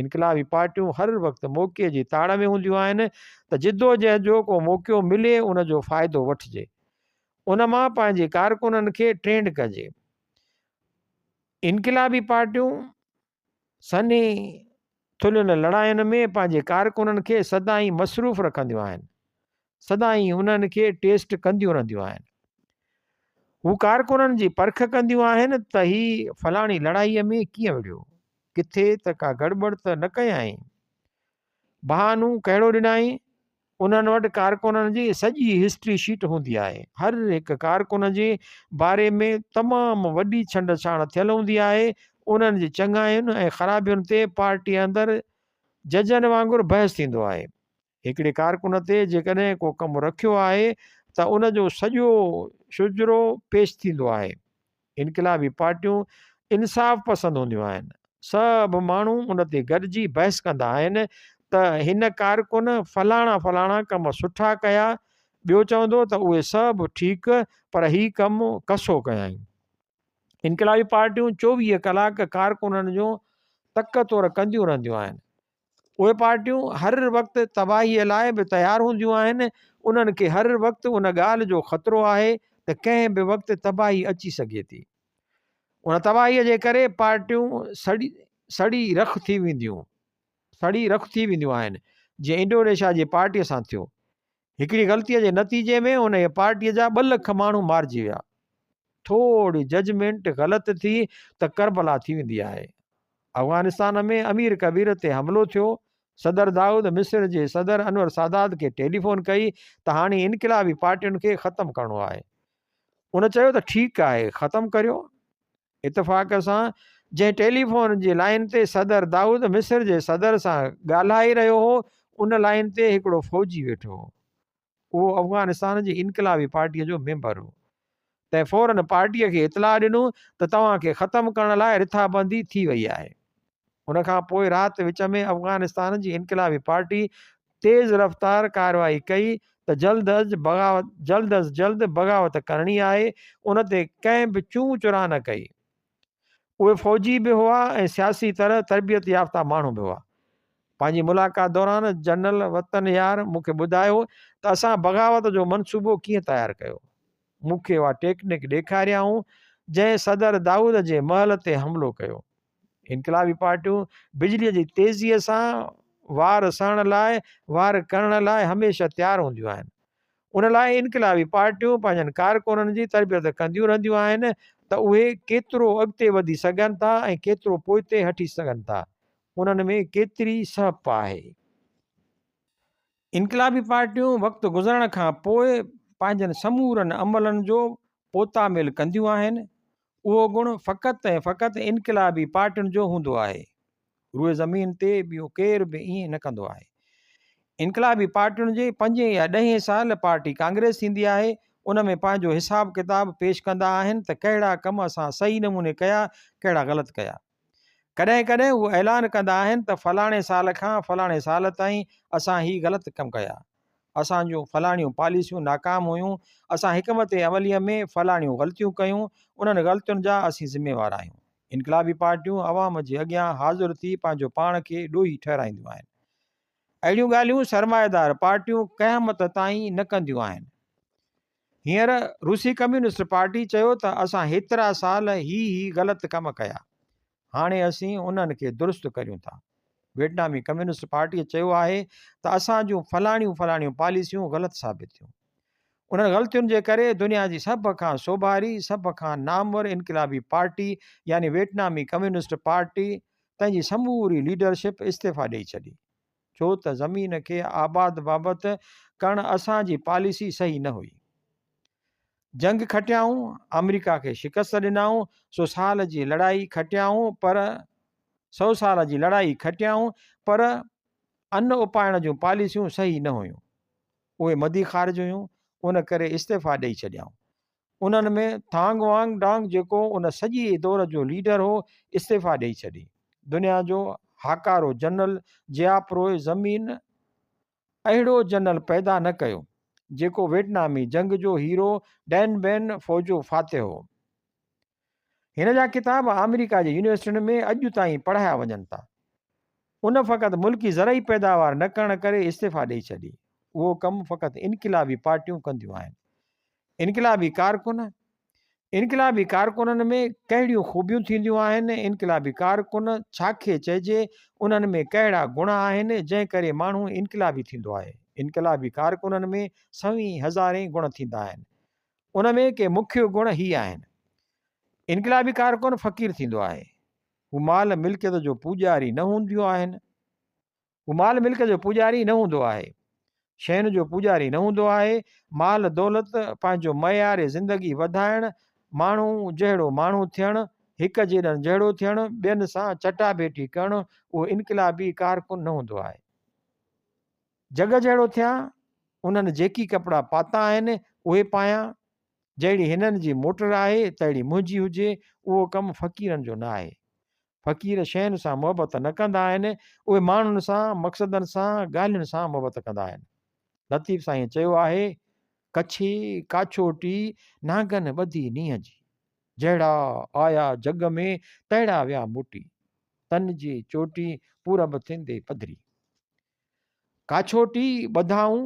انقلابي پارٽيون هر وقت موقعي جي تاڙ ۾ هونديون آهن ته جدوجهد جو ڪو موقعو ملي ان جو فائدو وٺجي. ان مان پنهنجي ڪارڪنن کي ٽرينڊ ڪجي. انقلابي پارٽيون سنهي ٿلهين لڙاين ۾ پنهنجي ڪارڪنن کي سدائين مصروف رکنديون آهن. سدائين انهن کي ٽيسٽ ڪنديون رهنديون آهن. هو ڪارڪنن جي پرک ڪنديون آهن ته هي فلاڻي لڙائيء ۾ ڪيئن وڙهيو؟ ڪٿي ته ڪا گڙٻڙ ته نه ڪيائين؟ بهانو ڪهڙو ڏنائين؟ انهن وٽ ڪارڪنن جي سڄي هسٽري شيٽ هوندي آهي. هر هڪ ڪارڪن جي باري ۾ تمام وڏي ڇنڊ ڇاڻ ٿيل هوندي آهي. انهن جي چڱاين ۽ خرابين تي پارٽيء اندر ججن وانگر بحث ٿيندو آهي. هڪڙي ڪارڪن تي جيڪڏهن ڪو ڪم رکيو آهي ته ان جو سڄو شجرو پيش ٿيندو آهي. انقلابي پارٽيون انصاف پسند هونديون آهن. سڀ ماڻهو ان تي گڏجي بحث ڪندا آهن ته هن ڪارڪن فلاڻا فلاڻا ڪم سٺا ڪيا، ٻيو چوندو ته اهي سڀ ٺيڪ پر هي ڪم ڪسو ڪيائين. انقلابي پارٽيون 24 ڪلاڪ ڪارڪنن جو تڪ تور ڪنديون رهنديون آهن. اهي پارٽيون هر وقت تباهيء لاء به تيار هونديون آهن، انهن کي هر وقت ان ڳالهه جو خطرو آهي ته ڪنهن به وقت تباهي اچي سگهي ٿي. ان تباهيء جي ڪري پارٽيون سڙي سڙي رک ٿي وينديون سڙي رک ٿي وينديون آهن، جيئن انڊونيشيا جي پارٽيء سان ٿيو. هڪڙي غلطيء جي نتيجي ۾ انهيء پارٽيء جا ٻه لک ماڻهو مارجي ويا. ٿوري ججمينٽ غلط ٿي ته ڪربلا ٿي ويندي آهي. افغانستان ۾ امير ڪبير تي حملو ٿيو، صدر دائود مصر جي صدر انور سادات کي ٽيليفون ڪئي ته هاڻي انقلابي پارٽين کي ختم ڪرڻو آهي. ان چيو ته ٺيڪ آهي ختم ڪريو. اتفاق سان جنهن ٽيليفون جي لائين تي صدر دائود مصر جي صدر سان ڳالهائي رهيو هو ان لائين تي هڪڙو فوجي ويٺو هو. اهو افغانستان جي انقلابي پارٽيء جو ميمبر هو. تنهن فوراً پارٽيء کي اطلاع ڏنو ته توهان کي ختم ڪرڻ لاء رٿابندي ٿي وئي آهي. ان کان پوء رات وچ ۾ افغانستان جي انقلابي پارٽي تيز رفتار ڪارروائي ڪئي ته جلد از بغاوت جلد از جلد بغاوت ڪرڻي آهي، ان تي ڪنهن به چون چران نه ڪئي. اهي فوجي به هئا ۽ سياسي طرح تربيت يافته ماڻهو به هئا. پنهنجي ملاقات دوران جنرل وطن يار مون کي ٻڌايو ته اسان بغاوت جو منصوبو ڪيئن تيار ڪيو. مون کي اها ٽيڪنڪ ڏيکاريائون جنهن صدر دائود جي محل تي حملو ڪيو. انقلابي پارٽيون بجليء جي تيزيء سان وار سهڻ لاء وار ڪرڻ لاء هميشه تيار هونديون آهن. ان لاء انقلابي پارٽيون پنهنجن ڪارڪنن جي تربيت ڪنديون رهنديون آهن ته اهي ڪيترو اڳتي وڌي سگهن ٿا ۽ ڪيترو پوئتي هٽي سگهن ٿا. انهن ۾ ڪيتري سهپ آهي. انقلابي پارٽيون وقت گذرڻ کان پوء پنهنجن سمورن عملن جو پوتاميل ڪنديون آهن. اهو گڻ فقط ۽ فقط انقلابي پارٽين جو هوندو آهي. روء زمين تي ٻيو ڪير به ائين نه ڪندو آهي. انقلابي پارٽين جي پنجين يا ڏهين سال پارٽي ڪانگريس ٿيندي آهي، ان ۾ پنهنجو حساب ڪتاب پيش ڪندا آهن ته ڪهڙا ڪم اسان صحيح نموني ڪيا، ڪهڙا غلط ڪيا. ڪڏهن ڪڏهن هو اعلان ڪندا آهن ته فلاڻي سال کان فلاڻي سال تائين اسان هي غلط ڪم ڪيا، اسان جون فلاڻيون پاليسيون ناڪام هيون، اسان حڪمت عمليء ۾ فلاڻيون غلطيون ڪيون، انهن غلطين جا اسين ذميوار آهيون. انقلابي پارٽيون عوام جي اڳيان حاضر ٿي پنهنجو پاڻ کي ڏوهي ٺهرائينديون آهن. اهڙيون ڳالهيون سرمائيدار پارٽيون قيامت تائين نه ڪنديون آهن. هينئر روسي ڪميونسٽ پارٽي چيو ته اسان هيترا سال هي هي غلط ڪم ڪيا، هاڻي اسين انهن کي درست ڪريون ٿا. ويٽنامي ڪميونسٽ پارٽيء چيو آهي ته اسان جون فلاڻيون فلاڻيون پاليسيون غلط ثابت ٿيون. انهن غلطين جي ڪري دنيا جي سڀ کان سوڀاري، سڀ کان نامور انقلابي پارٽي يعني ويٽنامي ڪميونسٽ پارٽي تنهن جي سموري ليڊرشپ استعيفا ڏئي ڇڏي. ڇو ته زمين کي آباد بابت ڪرڻ اسان جي پاليسي صحيح نه هئي. جنگ کٽيائون، آمريڪا کي شڪست ڏنائون، سو سال جي لڙائي کٽيائون پر سو سال جي لڙائي کٽيائون پر ان اپائڻ جون پاليسيون صحيح نه هيون. اهي مدي خارج هيون، ان ڪري استعيفا ڏئي ڇڏيائون. انهن ۾ ٿانگ وانگ ڊانگ جيڪو ان سڄي دور جو ليڊر هو، استعيفا ڏئي ڇڏي. دنيا جو هاڪارو جنرل جياپروء زمين اهڙو جنرل پيدا نه ڪيو، جيڪو ويٽنامي جنگ جو هيرو ڊين بين فوجو فاتح هو. هن جا ڪتاب آمريڪا جي يونيورسٽين ۾ اڄ تائين پڙهايا وڃن ٿا. ان فقط ملڪي زرعي پيداوار نه ڪرڻ ڪري استعيفا ڏئي ڇڏي. اهو ڪم فقط انقلابي پارٽيون ڪنديون آهن. انقلابي ڪارڪن، انقلابي ڪارڪنن ۾ ڪهڙيون خوبيون ٿينديون آهن، انقلابي ڪارڪن ڇا کي چئجي، انهن ۾ ڪهڙا گڻ آهن، جنهن ڪري ماڻهو انقلابي ٿيندو آهي. انقلابي ڪارڪنن ۾ سوين هزارين گڻ ٿيندا آهن. ان ۾ ڪي مکيه گڻ هي آهن. انقلابي ڪارڪن فقير ٿيندو آهي. هو مال ملڪيت جو پوڄاري نه هونديون آهن. هو مال ملڪ جو پوڄاري نه هوندو آهي. شين جو پوڄاري نه هوندو آهي. مال دولت، پنهنجو معيار زندگي وڌائڻ، ماڻهو جهڙو ماڻهو ٿيڻ، هڪ جيڏن جهڙو ٿيڻ، ٻين سان چٽاڀيٽي ڪرڻ اهو انقلابي ڪارڪن نه هوندو آهي. جڳ جهڙو ٿيان، انهن جيڪي ڪپڙا پاتا آهن، اهي پايان، جهڙي هنن جي موٽر آهي، تهڙي منهنجي هجي، اهو ڪم فقيرن جو نه آهي. فقير شين سان محبت نه ڪندا آهن، اهي ماڻهن سان، مقصدن سان، ڳالهين سان محبت ڪندا آهن. لطيف سائينء چيو آهي، ڪڇي ڪاڇوٽي، نانگن ٻڌي نينهن جي. جهڙا آيا جڳ ۾، تهڙا ويا موٽي. تن جي چوٽي، پورب ٿيندي پڌري. ڪاڇوٽي ٻڌائون،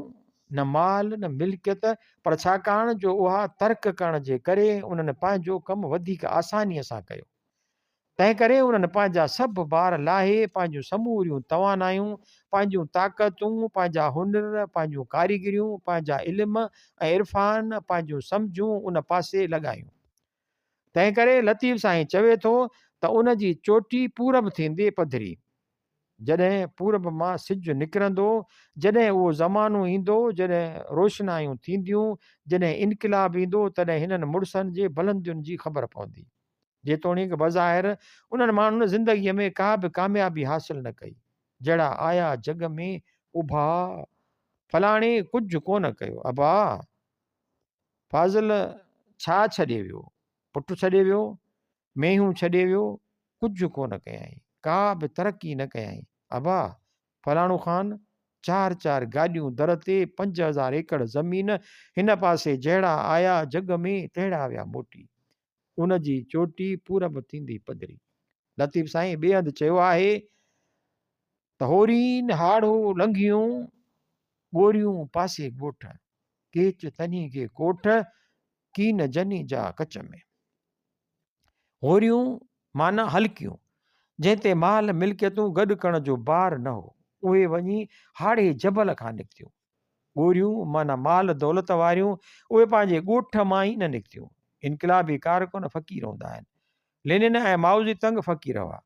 نه مال نه ملڪيت، پر ڇاڪاڻ جو اها ترڪ ڪرڻ جي ڪري انهن پنهنجو ڪم وڌيڪ آسانيء سان ڪيو. تنهنڪري انهن پنهنجا سڀ بار لاهي، پنهنجون سموريون توانايون، پنهنجون طاقتون، پنهنجا هنر، پنهنجون ڪاريگريون، پنهنجا علم ۽ عرفان، پنهنجون سمجهون ان پاسي لڳايون. تنهنڪري لطيف سائين چوي ٿو ته ان جي چوٽي پورب ٿيندي پڌري. جڏهن پورب مان سج نڪرندو، جڏهن اهو زمانو ايندو، جڏهن روشنايون ٿينديون، جڏهن انقلاب ايندو، تڏهن هنن مڙسن جي بلندين جي خبر پوندي. جيتوڻيڪ بظاهر انهن ماڻهن زندگيء ۾ ڪا به ڪاميابي حاصل نه ڪئي، جهڙا آيا جڳ ۾ اڀا، فلاڻي ڪجهه ڪونه ڪيو، ابا! فاضل ڇا ڇڏي ويو؟ پٽ ڇڏي ويو؟ مينهون ڇڏي ويو، ڪجهه ڪونه ڪيائين، ڪا به ترقي نه ڪيائين. ابا! فلاڻو خان، چار چار گاڏيون در تي، 5000 ايڪڙ زمين، هن پاسي جهڙا آيا جڳ ۾ تهڙا ويا موٽي. ان جي چوٽي پورب ٿيندي پڌري. لطيف سائين ٻئي هنڌ چيو آهي. ته هورين هاڙهو لنگهيون، ڳوريون پاسي ڳوٺ، ڪيچ تنهي کي ڪوٺ، ڪين جني جا ڪچ ۾. هوريون معنيٰ هلڪيون، جنهن تي مال ملڪيتون گڏ ڪرڻ جو بار نه هو، اهي وڃي هاڙهي جبل کان نڪتيون. ڳوريون معنيٰ مال دولت واريون، اهي پنهنجي ڳوٺ مان ئي نه نڪتيون. انقلابي ڪارڪن فقير هوندا آهن. لينن ۽ مائوزي تنگ فقير هئا.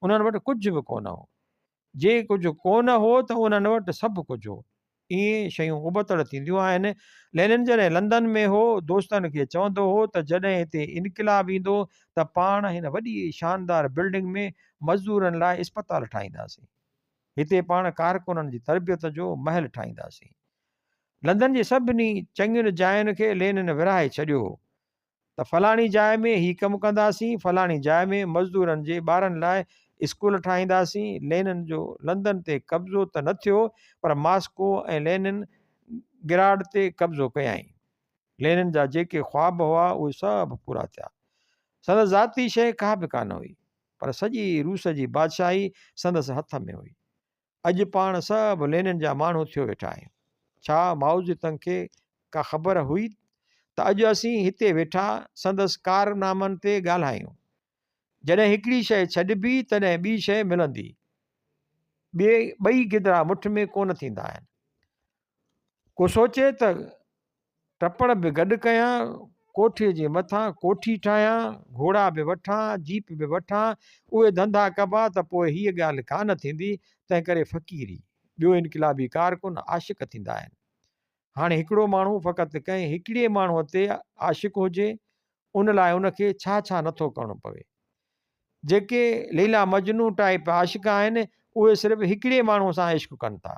انهن وٽ ڪجهه به ڪونه هو. جي ڪجهه ڪونه هو ته انهن وٽ سڀ ڪجهه هو. ائين شيون ابتڙ ٿينديون آهن. لينن جڏهن لندن ۾ هو، دوستن کي چوندو هو ته جڏهن هتي انقلاب ايندو ته پاڻ هن وڏي شاندار بلڊنگ ۾ مزدورن لاء اسپتال ٺاهينداسين. هتي پاڻ ڪارڪنن جي تربيت جو محل ٺاهينداسين. لندن جي سڀني چڱين جاين کي لينن ورهائي ڇڏيو هو. ته فلاڻي جاء ۾ هي ڪم ڪنداسين، فلاڻي جاء ۾ مزدورن جي ٻارن لاء اسڪول ٺاهينداسين، لينن جو لندن تي قبضو ته نه ٿيو پر ماسڪو ۽ لينن گراڊ تي قبضو ڪيائين. لينن جا جيڪي خواب هئا اهي سڀ پورا ٿيا. سندس ذاتي شيء ڪا به ڪانه هئي پر سڄي روس جي بادشاهي سندس هٿ ۾ هئي. اڄ پاڻ سڀ لينن جا ماڻهو ٿيو ويٺا آهيون. ڇا مائوزي تنگ کي ڪا خبر هئي ته اڄ اسين هتي ويٺا سندس ڪارنامن تي ڳالهايون. جڏهن هڪڙي شيء ڇڏبي تڏهن ٻي شيء ملندي. ٻئي گدرا مٺ ۾ ڪونه ٿيندا آهن. ڪو سوچي ته ٽپڙ به گڏ ڪيان، ڪوٺي جي مٿان ڪوٺي ٺاهيان، گهوڙا به وٺان، جيپ به وٺان، اهي ڌنڌا ڪبا ته پوء هيء ڳالهه ڪانه ٿيندي، تنهنڪري فقيري، ٻيو انقلابي ڪارڪن عاشق ٿيندا آهن. هاڻي هڪڙو ماڻهو فقط ڪنهن هڪڙي ماڻهوء تي عاشق هجي، ان لاء ان کي ڇا ڇا نٿو ڪرڻو پوي. جيڪي ليليٰ مجنون ٽائيپ عاشق آهن، اهي صرف هڪڙي ماڻهوء سان عشق ڪن ٿا.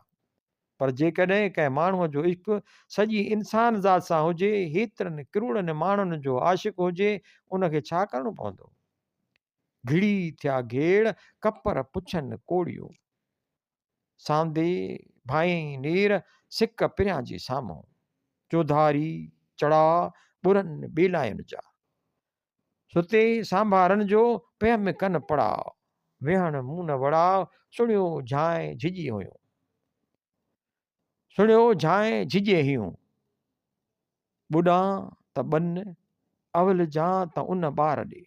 پر جيڪڏهن ڪنهن ماڻهوء جو عشق سڄي انسان ذات سان هجي، هيترن ڪروڙن ماڻهن جو عاشق هجي، ان کي ڇا ڪرڻو پوندو؟ گهڙي ٿيا گهيڙ، ڪپر پڇن ڪوڙيون. ساندي ڀانئين نير، سڪ پريان جي سامهون. چوڌاري چڙا، ٻرن ٻيلاين جا. ستي سانڀارن جو، پيم ڪن پڙاء. ويهڻ مون نه وڙاء، سڻيو جھانء جھڄي هيون. سڻيو جھانء جھڄي هيون. ٻڏان ته ٻن، اول جان ته ان ٻار ڏي.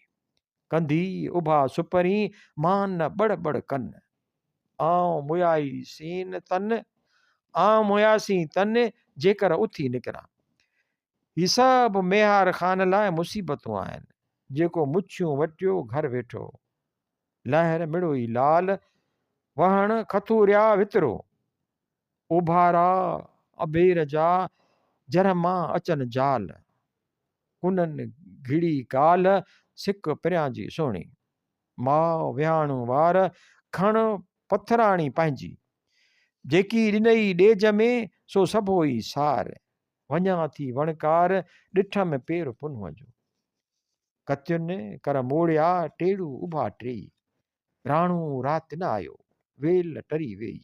ڪنڌي اڀا سپرين، مان نه ٻڙ ٻڙ ڪن. آئون مويائي سين تن، آئون موياسين تن، جيڪر اٿي نڪران. هي سڀ ميهار خان لاء مصيبتون آهن، جيڪو مڇيون وٽيو گهر ويٺو. لهر مڙوئي لال، وهڻ کٿوريا وترو. اوڀارا اڀير جا، جر مان اچن جال. ڪنن گهڙي ڪالهه، سڪ پريان جي سهڻي. ماء ويهاڻو وار، کڻ پٿراڻي پنهنجي. جيڪي ڏنئي ڏيج ۾، سو سڀوئي سار. وڃان ٿي وڻڪار، ڏٺم پير پنهونء جو. ڪتين ڪر موڙيا، ٽيڙو اڀا ٽيئي. راڻو رات نه آيو، ويل ٽري ويئي.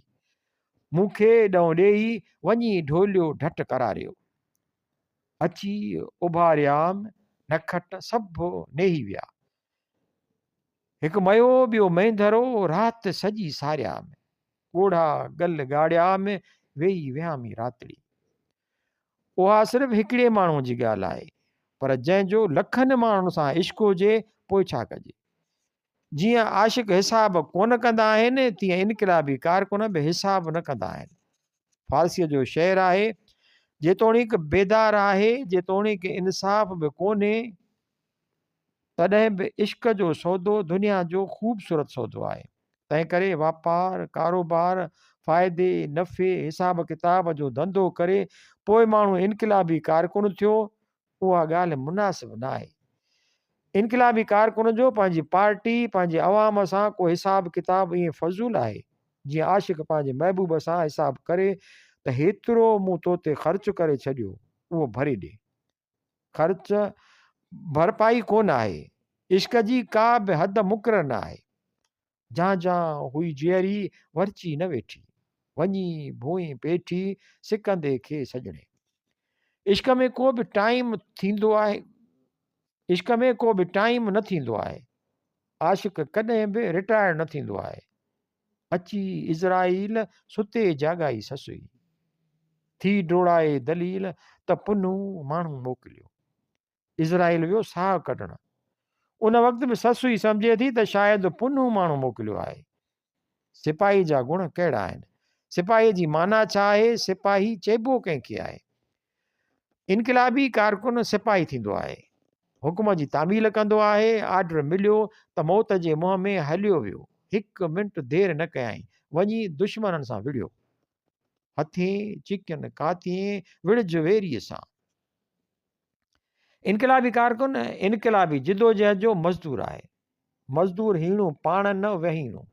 مون کي ڏئون ڏيئي، وڃي ڍوليو ڍٽ قراريو. اچي اڀاريام، نکٽ سڀ نيهي ويا. هڪ ميو ٻيو مينڌرو، رات سڄي ساريام. ڳوڙها ڳل ڳاڙيام، ويئي وهامي راتڙي. اها صرف هڪڙي ماڻهوء جي ڳالهه آهي، پر جنهن جو لکن ماڻهن سان عشق هجي، پوء ڇا ڪجي؟ جيئن عاشق حساب ڪونه ڪندا آهن، تيئن انقلابي ڪارڪن به حساب نه ڪندا آهن. فارسيء جو شعر آهي، جيتوڻيڪ بيدار آهي، جيتوڻيڪ انصاف به ڪونهي، تڏهن به عشق جو سودو دنيا جو خوبصورت سودو آهي. تنهنڪري واپار، ڪاروبار، فائدي، نفعي، حساب ڪتاب جو ڌنڌو ڪري پوء ماڻهو انقلابي ڪارڪن ٿيو، اها ڳالهه مناسب ناهي. انقلابي ڪارڪن جو پنهنجي پارٽي، پنهنجي عوام سان ڪو حساب ڪتاب ائين فضول آهي، جيئن عاشق پنهنجي محبوب سان حساب ڪري ته هيترو مون تو تي خرچ ڪري ڇڏيو، اهو ڀري ڏي. خرچ ڀرپائي ڪونه آهي. عشق جي ڪا به حد مقرر نه آهي. جان جان هئي جيئري، ورچي نه ويٺي. وڃي ڀونء پيٺي، سڪندي کي سڄڻي. عشق ۾ ڪو به ٽائيم ٿيندو آهي. عشق ۾ ڪو به ٽائيم نه ٿيندو آهي. عاشق ڪڏهن به رٽائر نه ٿيندو آهي. اچي عزرائيل ستي جاڳائي سسئي. ٿي ڊوڙائي دليل ته پنهون ماڻهو موڪليو. عزرائيل ويو ساهه ڪڍڻ. ان وقت به سسئي سمجهي ٿي ته شايد پنهون ماڻهو موڪليو آهي. سپاهي جا گڻ ڪهڙا آهن؟ سپاهي جي معنيٰ ڇا آهي؟ سپاهي چئبو ڪنهن کي آهي؟ انقلابي ڪارڪن سپاهي ٿيندو آهي. حڪم جي تعميل ڪندو آهي. آرڊر مليو ته موت جي منهن ۾ هليو ويو. هڪ منٽ دير نه ڪيائين، وڃي دشمنن سان وڙهيو. هٿين چڪين ڪاتين وڙهج ويريء سان. انقلابي ڪارڪن انقلابي جدوجهد جو مزدور آهي. مزدور هيڻو پاڻ نه وهيڻو.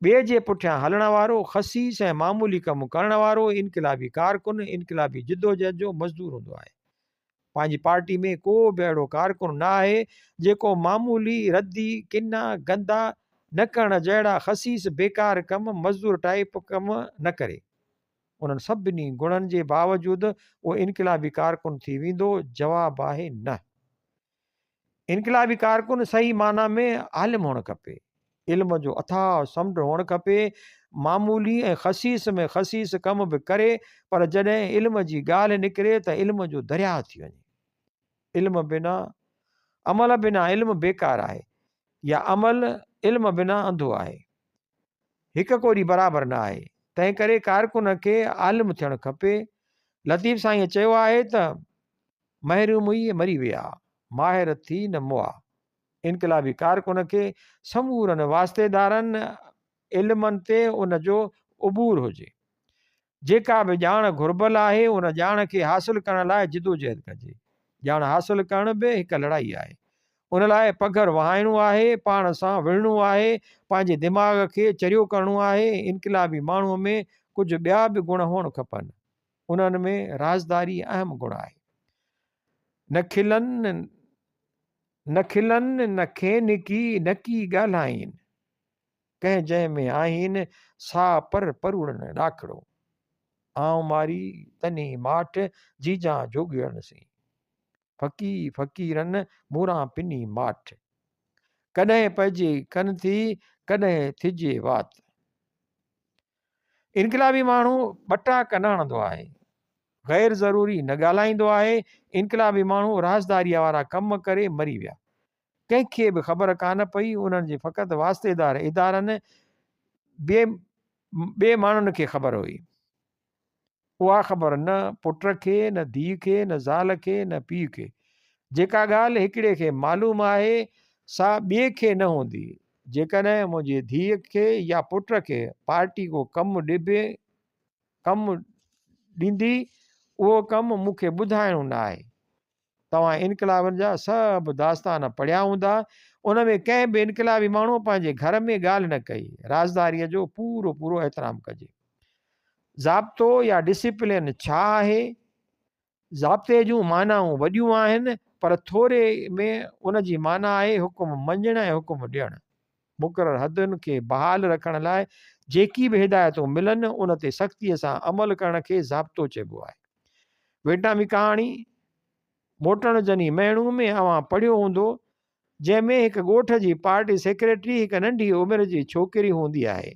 ٻئي جي پٺيان هلڻ وارو، خسيس ۽ معمولي ڪم ڪرڻ وارو انقلابي ڪارڪن انقلابي جدوجهد جو مزدور هوندو آهي. پنهنجي پارٽي ۾ ڪو به اهڙو ڪارڪن نه آهي جيڪو معمولي، ردي، ڪنا، گندا نه ڪرڻ جهڙا خسيس بيڪار ڪم، مزدور ٽائيپ ڪم نه ڪري. انهن سڀني گڻن جي باوجود اهو انقلابي ڪارڪن ٿي ويندو؟ جواب آهي نه. انقلابي ڪارڪن صحيح معنيٰ ۾ عالم هئڻ کپي. علم جو اٿاهه سمنڊ هئڻ کپي. معمولي ۽ خسيس ۾ خسيس ڪم به ڪري پر جڏهن علم جي ڳالهه نڪري ته علم جو درياهه ٿي وڃي. علم بنا عمل بنا علم بيڪار آهي يا عمل علم بنا انڌو آهي. هڪ ڪوڏي برابر نه آهي. تنهن ڪري ڪارڪن کي عالم ٿيڻ کپي. لطيف سائينء چيو آهي ته، محروم ئي مري ويا، ماهر ٿي نه مئا. انقلابي ڪارڪن کي سمورن واسطيدارن علمن تي ان جو عبور هجي. جيڪا به ڄاڻ گهربل آهي، ان ڄاڻ کي حاصل ڪرڻ لاء جدوجهد ڪجي. ڄاڻ حاصل ڪرڻ به هڪ لڙائي آهي. ان لاء پگهر وهائڻو آهي، پاڻ سان وڙهڻو آهي، پنهنجي دماغ کي چريو ڪرڻو آهي. انقلابي ماڻهوء ۾ ڪجهه ٻيا به گڻ هئڻ کپن. انهن ۾ رازداري اهم گڻ آهي. نه کلن، نه کلن، نه کين ڪي، نڪي ڳالهائين. ڪنهن جنهن ۾ آهين، سا پر پروڙن ڏاکڙو. آئون ماري تنهي ماٺ، جيجان جوڳيڙن سين. ڦڪي فقيرن، موران پني ماٺ. ڪڏهن پئجي ڪن ٿي، ڪڏهن ٿجي وات. انقلابي ماڻهو ٻٽاڪ نه هڻندو آهي. غير ضروري نه ڳالهائيندو آهي. انقلابي ماڻهو رازداريء وارا ڪم ڪري مري ويا. ڪنهن کي به خبر ڪانه پئي، انهن جي فقط واسطيدار ادارن ٻئي ٻئي ماڻهن کي خبر هئي. اها خبر نه پٽ کي، نه ڌيء کي، نه زال کي، نه پيء کي. جيڪا ڳالهه هڪڙي کي معلوم آهي، سا ٻئي کي نه هوندي. جيڪڏهن منهنجي ڌيء کي يا پٽ کي پارٽي ڪو ڪم ڏبي، ڪم ڏيندي، اهو ڪم مون کي ٻڌائڻو نه آهي. توهان انقلابن جا سڀ داستان پڙهيا هوندا، ان ۾ ڪنهن به انقلابي ماڻهوء پنهنجي گهر ۾ ڳالهه نه ڪئي. رازداريء جو پورو پورو احترام ڪجي. ضابطو يا ڊسيپلين ڇا آهي؟ ضابطي جون معنائون وڏيون آهن، پر ٿوري ۾ ان جي معنيٰ آهي حڪم مڃڻ ۽ حڪم ڏيڻ. مقرر حدن کي بحال رکڻ لاء جيڪي به هدايتون ملن، ان تي سختيء سان عمل ڪرڻ کي ضابطو چئبو آهي. ويٽنامي ڪهاڻي موٽڻ جني مهڻو ۾ اوهان پڙهيو هوندو، جنهن ۾ هڪ ڳوٺ جي پارٽي سيڪريٽري هڪ ننڍي عمر جي ڇوڪري هوندي آهي.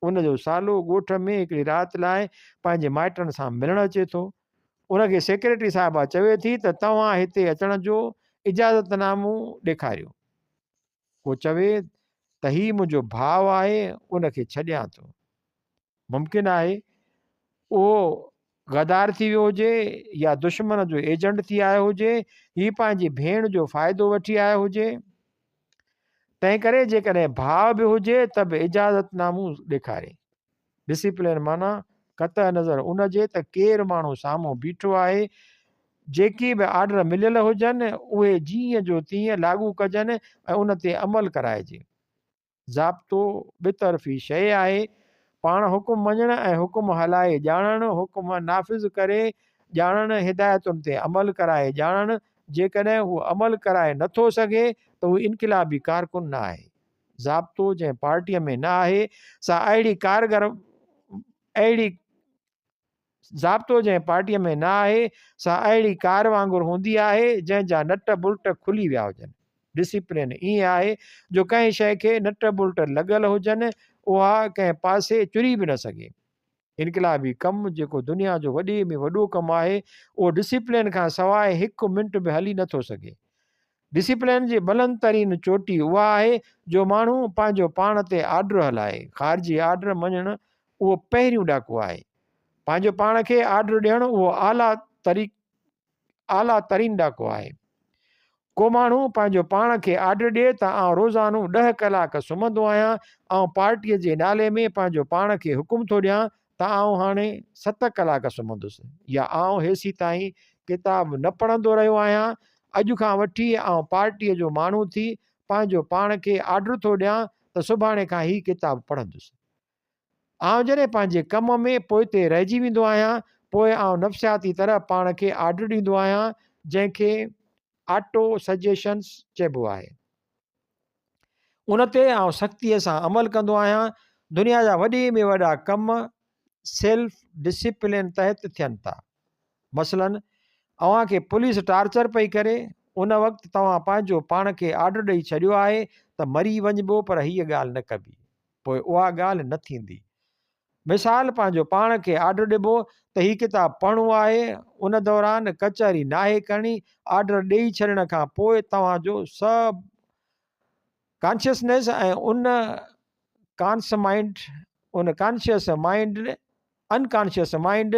ان جو سالو ڳوٺ ۾ هڪڙي رات لاء پنهنجي مائٽن سان ملڻ اچي ٿو. ان کي سيڪريٽري صاحبه چوي ٿي ته توهان هتي اچڻ جو اجازت نامو ڏيکاريو. ڪو چوي ته هي منهنجو ڀاء آهي ان کي ڇڏيان ٿو. ممڪن آهي اهو غدار ٿي ويو هجي يا دشمن جو ايجنٽ ٿي آيو هجي، هي پنهنجي ڀيڻ جو فائدو وٺي آيو هجي. تنهن ڪري جيڪڏهن ڀاء به هجي ته به اجازت نامو ڏيکاري. ڊسيپلين معنيٰ قطع نظر ان جي ته ڪير ماڻهو سامهون بيٺو آهي، جيڪي به آرڊر مليل هجن، اهي جيئن جو تيئن لاڳو ڪجن ۽ ان تي عمل ڪرائجي. ضابطو ٻطرفي شيء آهي. پاڻ حڪم مڃڻ ۽ حڪم هلائي ڄاڻڻ، حڪم نافذ ڪري ڄاڻڻ، هدايتن تي عمل ڪرائي ڄاڻڻ، جيڪڏهن هو عمل ڪرائي نٿو سگهي ته هو انقلابي ڪارڪن نه آهي. ضابطو جنهن پارٽيء ۾ نه آهي، سا اهڙي ڪارگر اهڙي ضابطو جنهن پارٽيء ۾ نه آهي، سا اهڙي ڪار وانگر هوندي آهي، جنهن جا نٽ بولٽ کلي ويا هجن. ڊسيپلين ائين آهي جو ڪنهن شيء کي نٽ بولٽ لڳل هجن، اها ڪنهن پاسي چري به نه سگهي. انقلابي ڪم جيڪو دنيا جو وڏي ۾ وڏو ڪم آهي، اهو ڊسيپلين کان سواء هڪ منٽ به هلي نه ٿو سگهي. ڊسيپلين جي بلند ترين چوٽي اها آهي جو ماڻهو پنهنجو پاڻ تي آرڊر هلائي. خارجي آرڊر مڃڻ اهو پهريون ڏاڪو آهي. پنهنجو پاڻ کي آرڊر ڏيڻ اهو اعليٰ طريق اعليٰ ترين ڏاڪو آهي. ڪو ماڻهو پنهنجو پاڻ کي آرڊر ڏئي ته آئون روزانو ڏهه ڪلاڪ سمهندو آهيان، آئون پارٽيء جي نالي ۾ پنهنجو پاڻ کي حڪم ٿو ڏيان ته آئون هاڻي ست ڪلاڪ سمهندس يا آئون هيسيتائين ڪتاب نه پڙهندو رهيو آهيان، اڄ کان وٺي آئون پارٽيء جو ماڻهو ٿي پنهنجو پاڻ کي آرڊر ٿو ڏيان ته سڀاڻي کان هي ڪتاب پڙهندس. آئون جڏهن پنهنجي ڪم ۾ پوئتي رهجي ويندو آهيان، پوء آئون نفسياتي طرح پاڻ کي آرڊر ڏيندو آهيان، جنهن کي آٽو سجيشنز چئبو آهي. ان تي آئون سختيء سان عمل ڪندو آهيان. دنيا جا وڏي ۾ وڏا ڪم سيلف ڊسيپلين تحت ٿين ٿا. مثلاً اوهان کي پوليس ٽارچر پئي ڪري، ان وقت توهان پنهنجو پاڻ کي آرڊر ڏئي ڇڏيو آهي ته مري وڃبو پر هيء ڳالهه نه ڪبي. پوء اها ڳالهه نه ٿيندي. مثال پنهنجو پاڻ کي آرڊر ڏبو ته هي ڪتاب پڙهڻو آهي، ان دوران ڪچهري ناهي ڪرڻي، آرڊر ڏيئي ڇڏڻ کان پوء توهان جو سب ڪانشسنيس ۽ ان ڪانس مائنڊ ان ڪانشس مائنڊ انڪانشس مائنڊ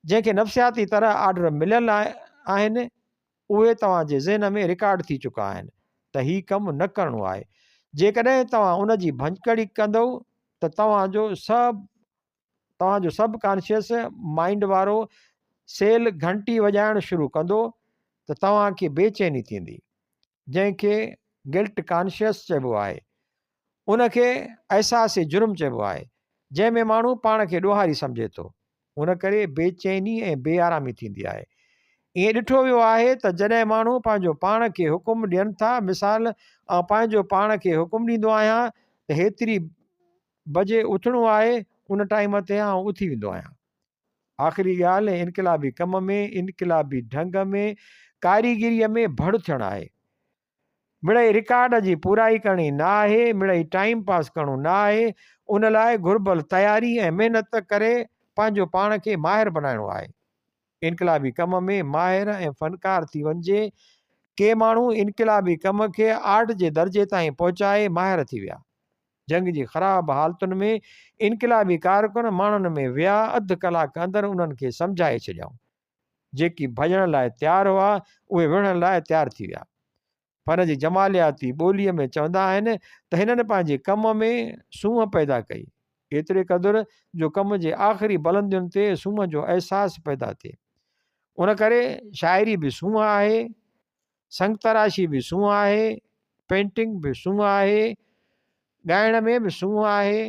جنهن کي نفسياتي طرح آرڊر مليل آهن اهي توهان جي ذهن ۾ رڪارڊ ٿي چڪا آهن ته هي ڪم نه ڪرڻو آهي. جيڪڏهن توهان ان جي ڀڃڪڙي ڪندؤ ته توهان جو سب توهان جو سب ڪانشس مائينڊ وارو سيل گهنٽي وڄائڻ شروع ڪندو ته توهان کي بي چيني ٿيندي جنهن کي گلٽ ڪانشس چئبو آهي. ان کي احساس جرم چئبو آهي جنهن ۾ ماڻهو پاڻ کي ڏوهاري سمجهي ٿو. ان ڪري بي چيني ۽ بي آرامي ٿيندي آهي. ائين ڏٺو ويو آهي ته جڏهن ماڻهو پنهنجو پاڻ کي حڪم ڏين ٿا، مثال آئون پنهنجو پاڻ کي حڪم ڏيندو آهيان ته هيتري بجي اٿڻو آهي، ان ٽائيم تي آئون اٿي ويندو آهيان. آخري ڳالهه انقلابي ڪم ۾ انقلابي ڍنگ ۾ ڪاريگريء ۾ ڀڙ ٿيڻ آهي. مڙئي رڪارڊ جي پورائي ڪرڻي نه آهي، مڙئي ٽائيم پاس ڪرڻو نه آهي، ان لاء گهربل تياري ۽ محنت ڪري پنهنجو پاڻ کي ماهر بنائڻو آهي. انقلابي ڪم ۾ ماهر ۽ فنڪار ٿي وڃجي. ڪي ماڻهو انقلابي ڪم کي آرٽ جي درجي تائين پهچائي ماهر ٿي ويا. جنگ جي خراب حالتن ۾ انقلابي ڪارڪن ماڻهن ۾ ويا، اڌ ڪلاڪ اندر انهن کي سمجهائي ڇڏيائون. جيڪي ڀڄڻ لاء تيار هئا، اهي وڙهڻ لاء تيار ٿي ويا. فن جي جمالياتي ٻوليء ۾ چوندا آهن ته هنن پنهنجي ڪم ۾ سونهن پيدا ڪئي، ايتري قدر جو ڪم جي آخري بلندين تي سونهن جو احساس پيدا ٿئي. ان ڪري شاعري به سونهن آهي، سنگتراشي به سونهن آهي، پينٽنگ به سونهن آهي، ڳائڻ ۾ به سونهن آهي،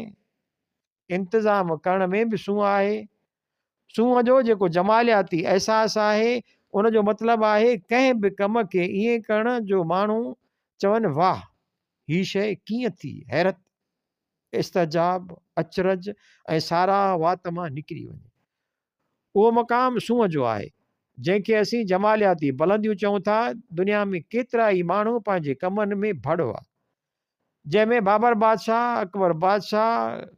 انتظام ڪرڻ ۾ به سونهن آهي. سونهن جو جيڪو جمالياتي احساس آهي، ان جو مطلب آهي ڪنهن به ڪم کي ائين ڪرڻ جو ماڻهو چون واهه! هي شيء ڪيئن ٿي؟ حيرت، استعجاب، اچرج ۽ ساراهه وات مان نڪري وڃي. اهو مقام سونهن جو آهي، جنهن کي اسين جمالياتي بلنديون چئون ٿا. دنيا ۾ ڪيترائي ماڻهو پنهنجي ڪمن ۾ ڀڙ هئا. جنهن ۾ بابر بادشاهه، اڪبر بادشاهه،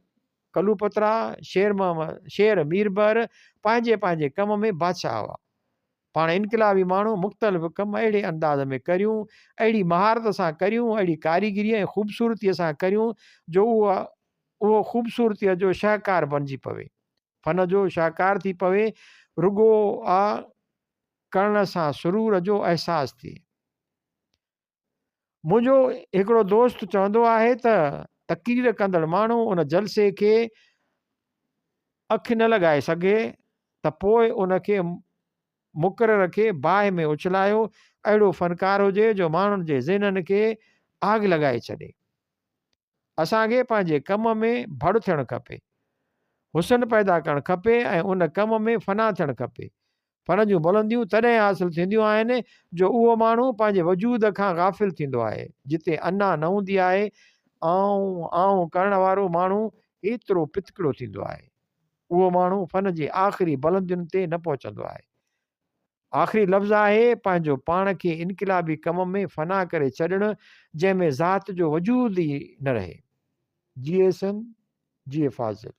قلوپطرا، شير محمد، شير ميربحر پنهنجي پنهنجي ڪم ۾ بادشاهه هئا. پاڻ انقلابي ماڻهو مختلف ڪم اهڙي انداز ۾ ڪريون، اهڙي مهارت سان ڪريون، اهڙي ڪاريگريء ۽ خوبصورتيء سان ڪريون جو اهو اهو خوبصورتيء جو شاهڪار بڻجي پوي. فن جو شاهڪار ٿي پوي، رڳو آ ڪرڻ سان سرور جو احساس ٿئي. منهنجو هڪڙو دوست چوندو آهي ته تقرير ڪندڙ ماڻهو ان جلسي کي اک نه لڳائي سگهي ته پوء ان کي مقرر کي باهه ۾ اڇلايو، اهڙو فنڪار هجي جو ماڻهن جي ذهنن کي آگ لڳائي ڇڏي. اسان کي پنهنجي ڪم ۾ ڀڙ ٿيڻ کپي. حسن پيدا ڪرڻ کپي ۽ ان ڪم ۾ فنا ٿيڻ کپي. فن جون بلنديون تڏهن حاصل ٿينديون آهن جو اهو ماڻهو پنهنجي وجود کان غافل ٿيندو آهي. جتي انا نه هوندي آهي، آئون آئون ڪرڻ وارو ماڻهو ايترو پتڪڙو ٿيندو آهي. اهو ماڻهو فن جي آخري بلندين تي نه پهچندو آهي. آخري لفظ آهي پنهنجو پاڻ کي انقلابي ڪم ۾ فنا ڪري ڇڏڻ جنهن ۾ ذات جو وجود ئي نه رهي. جيئي سنڌ. جيئي فاضل.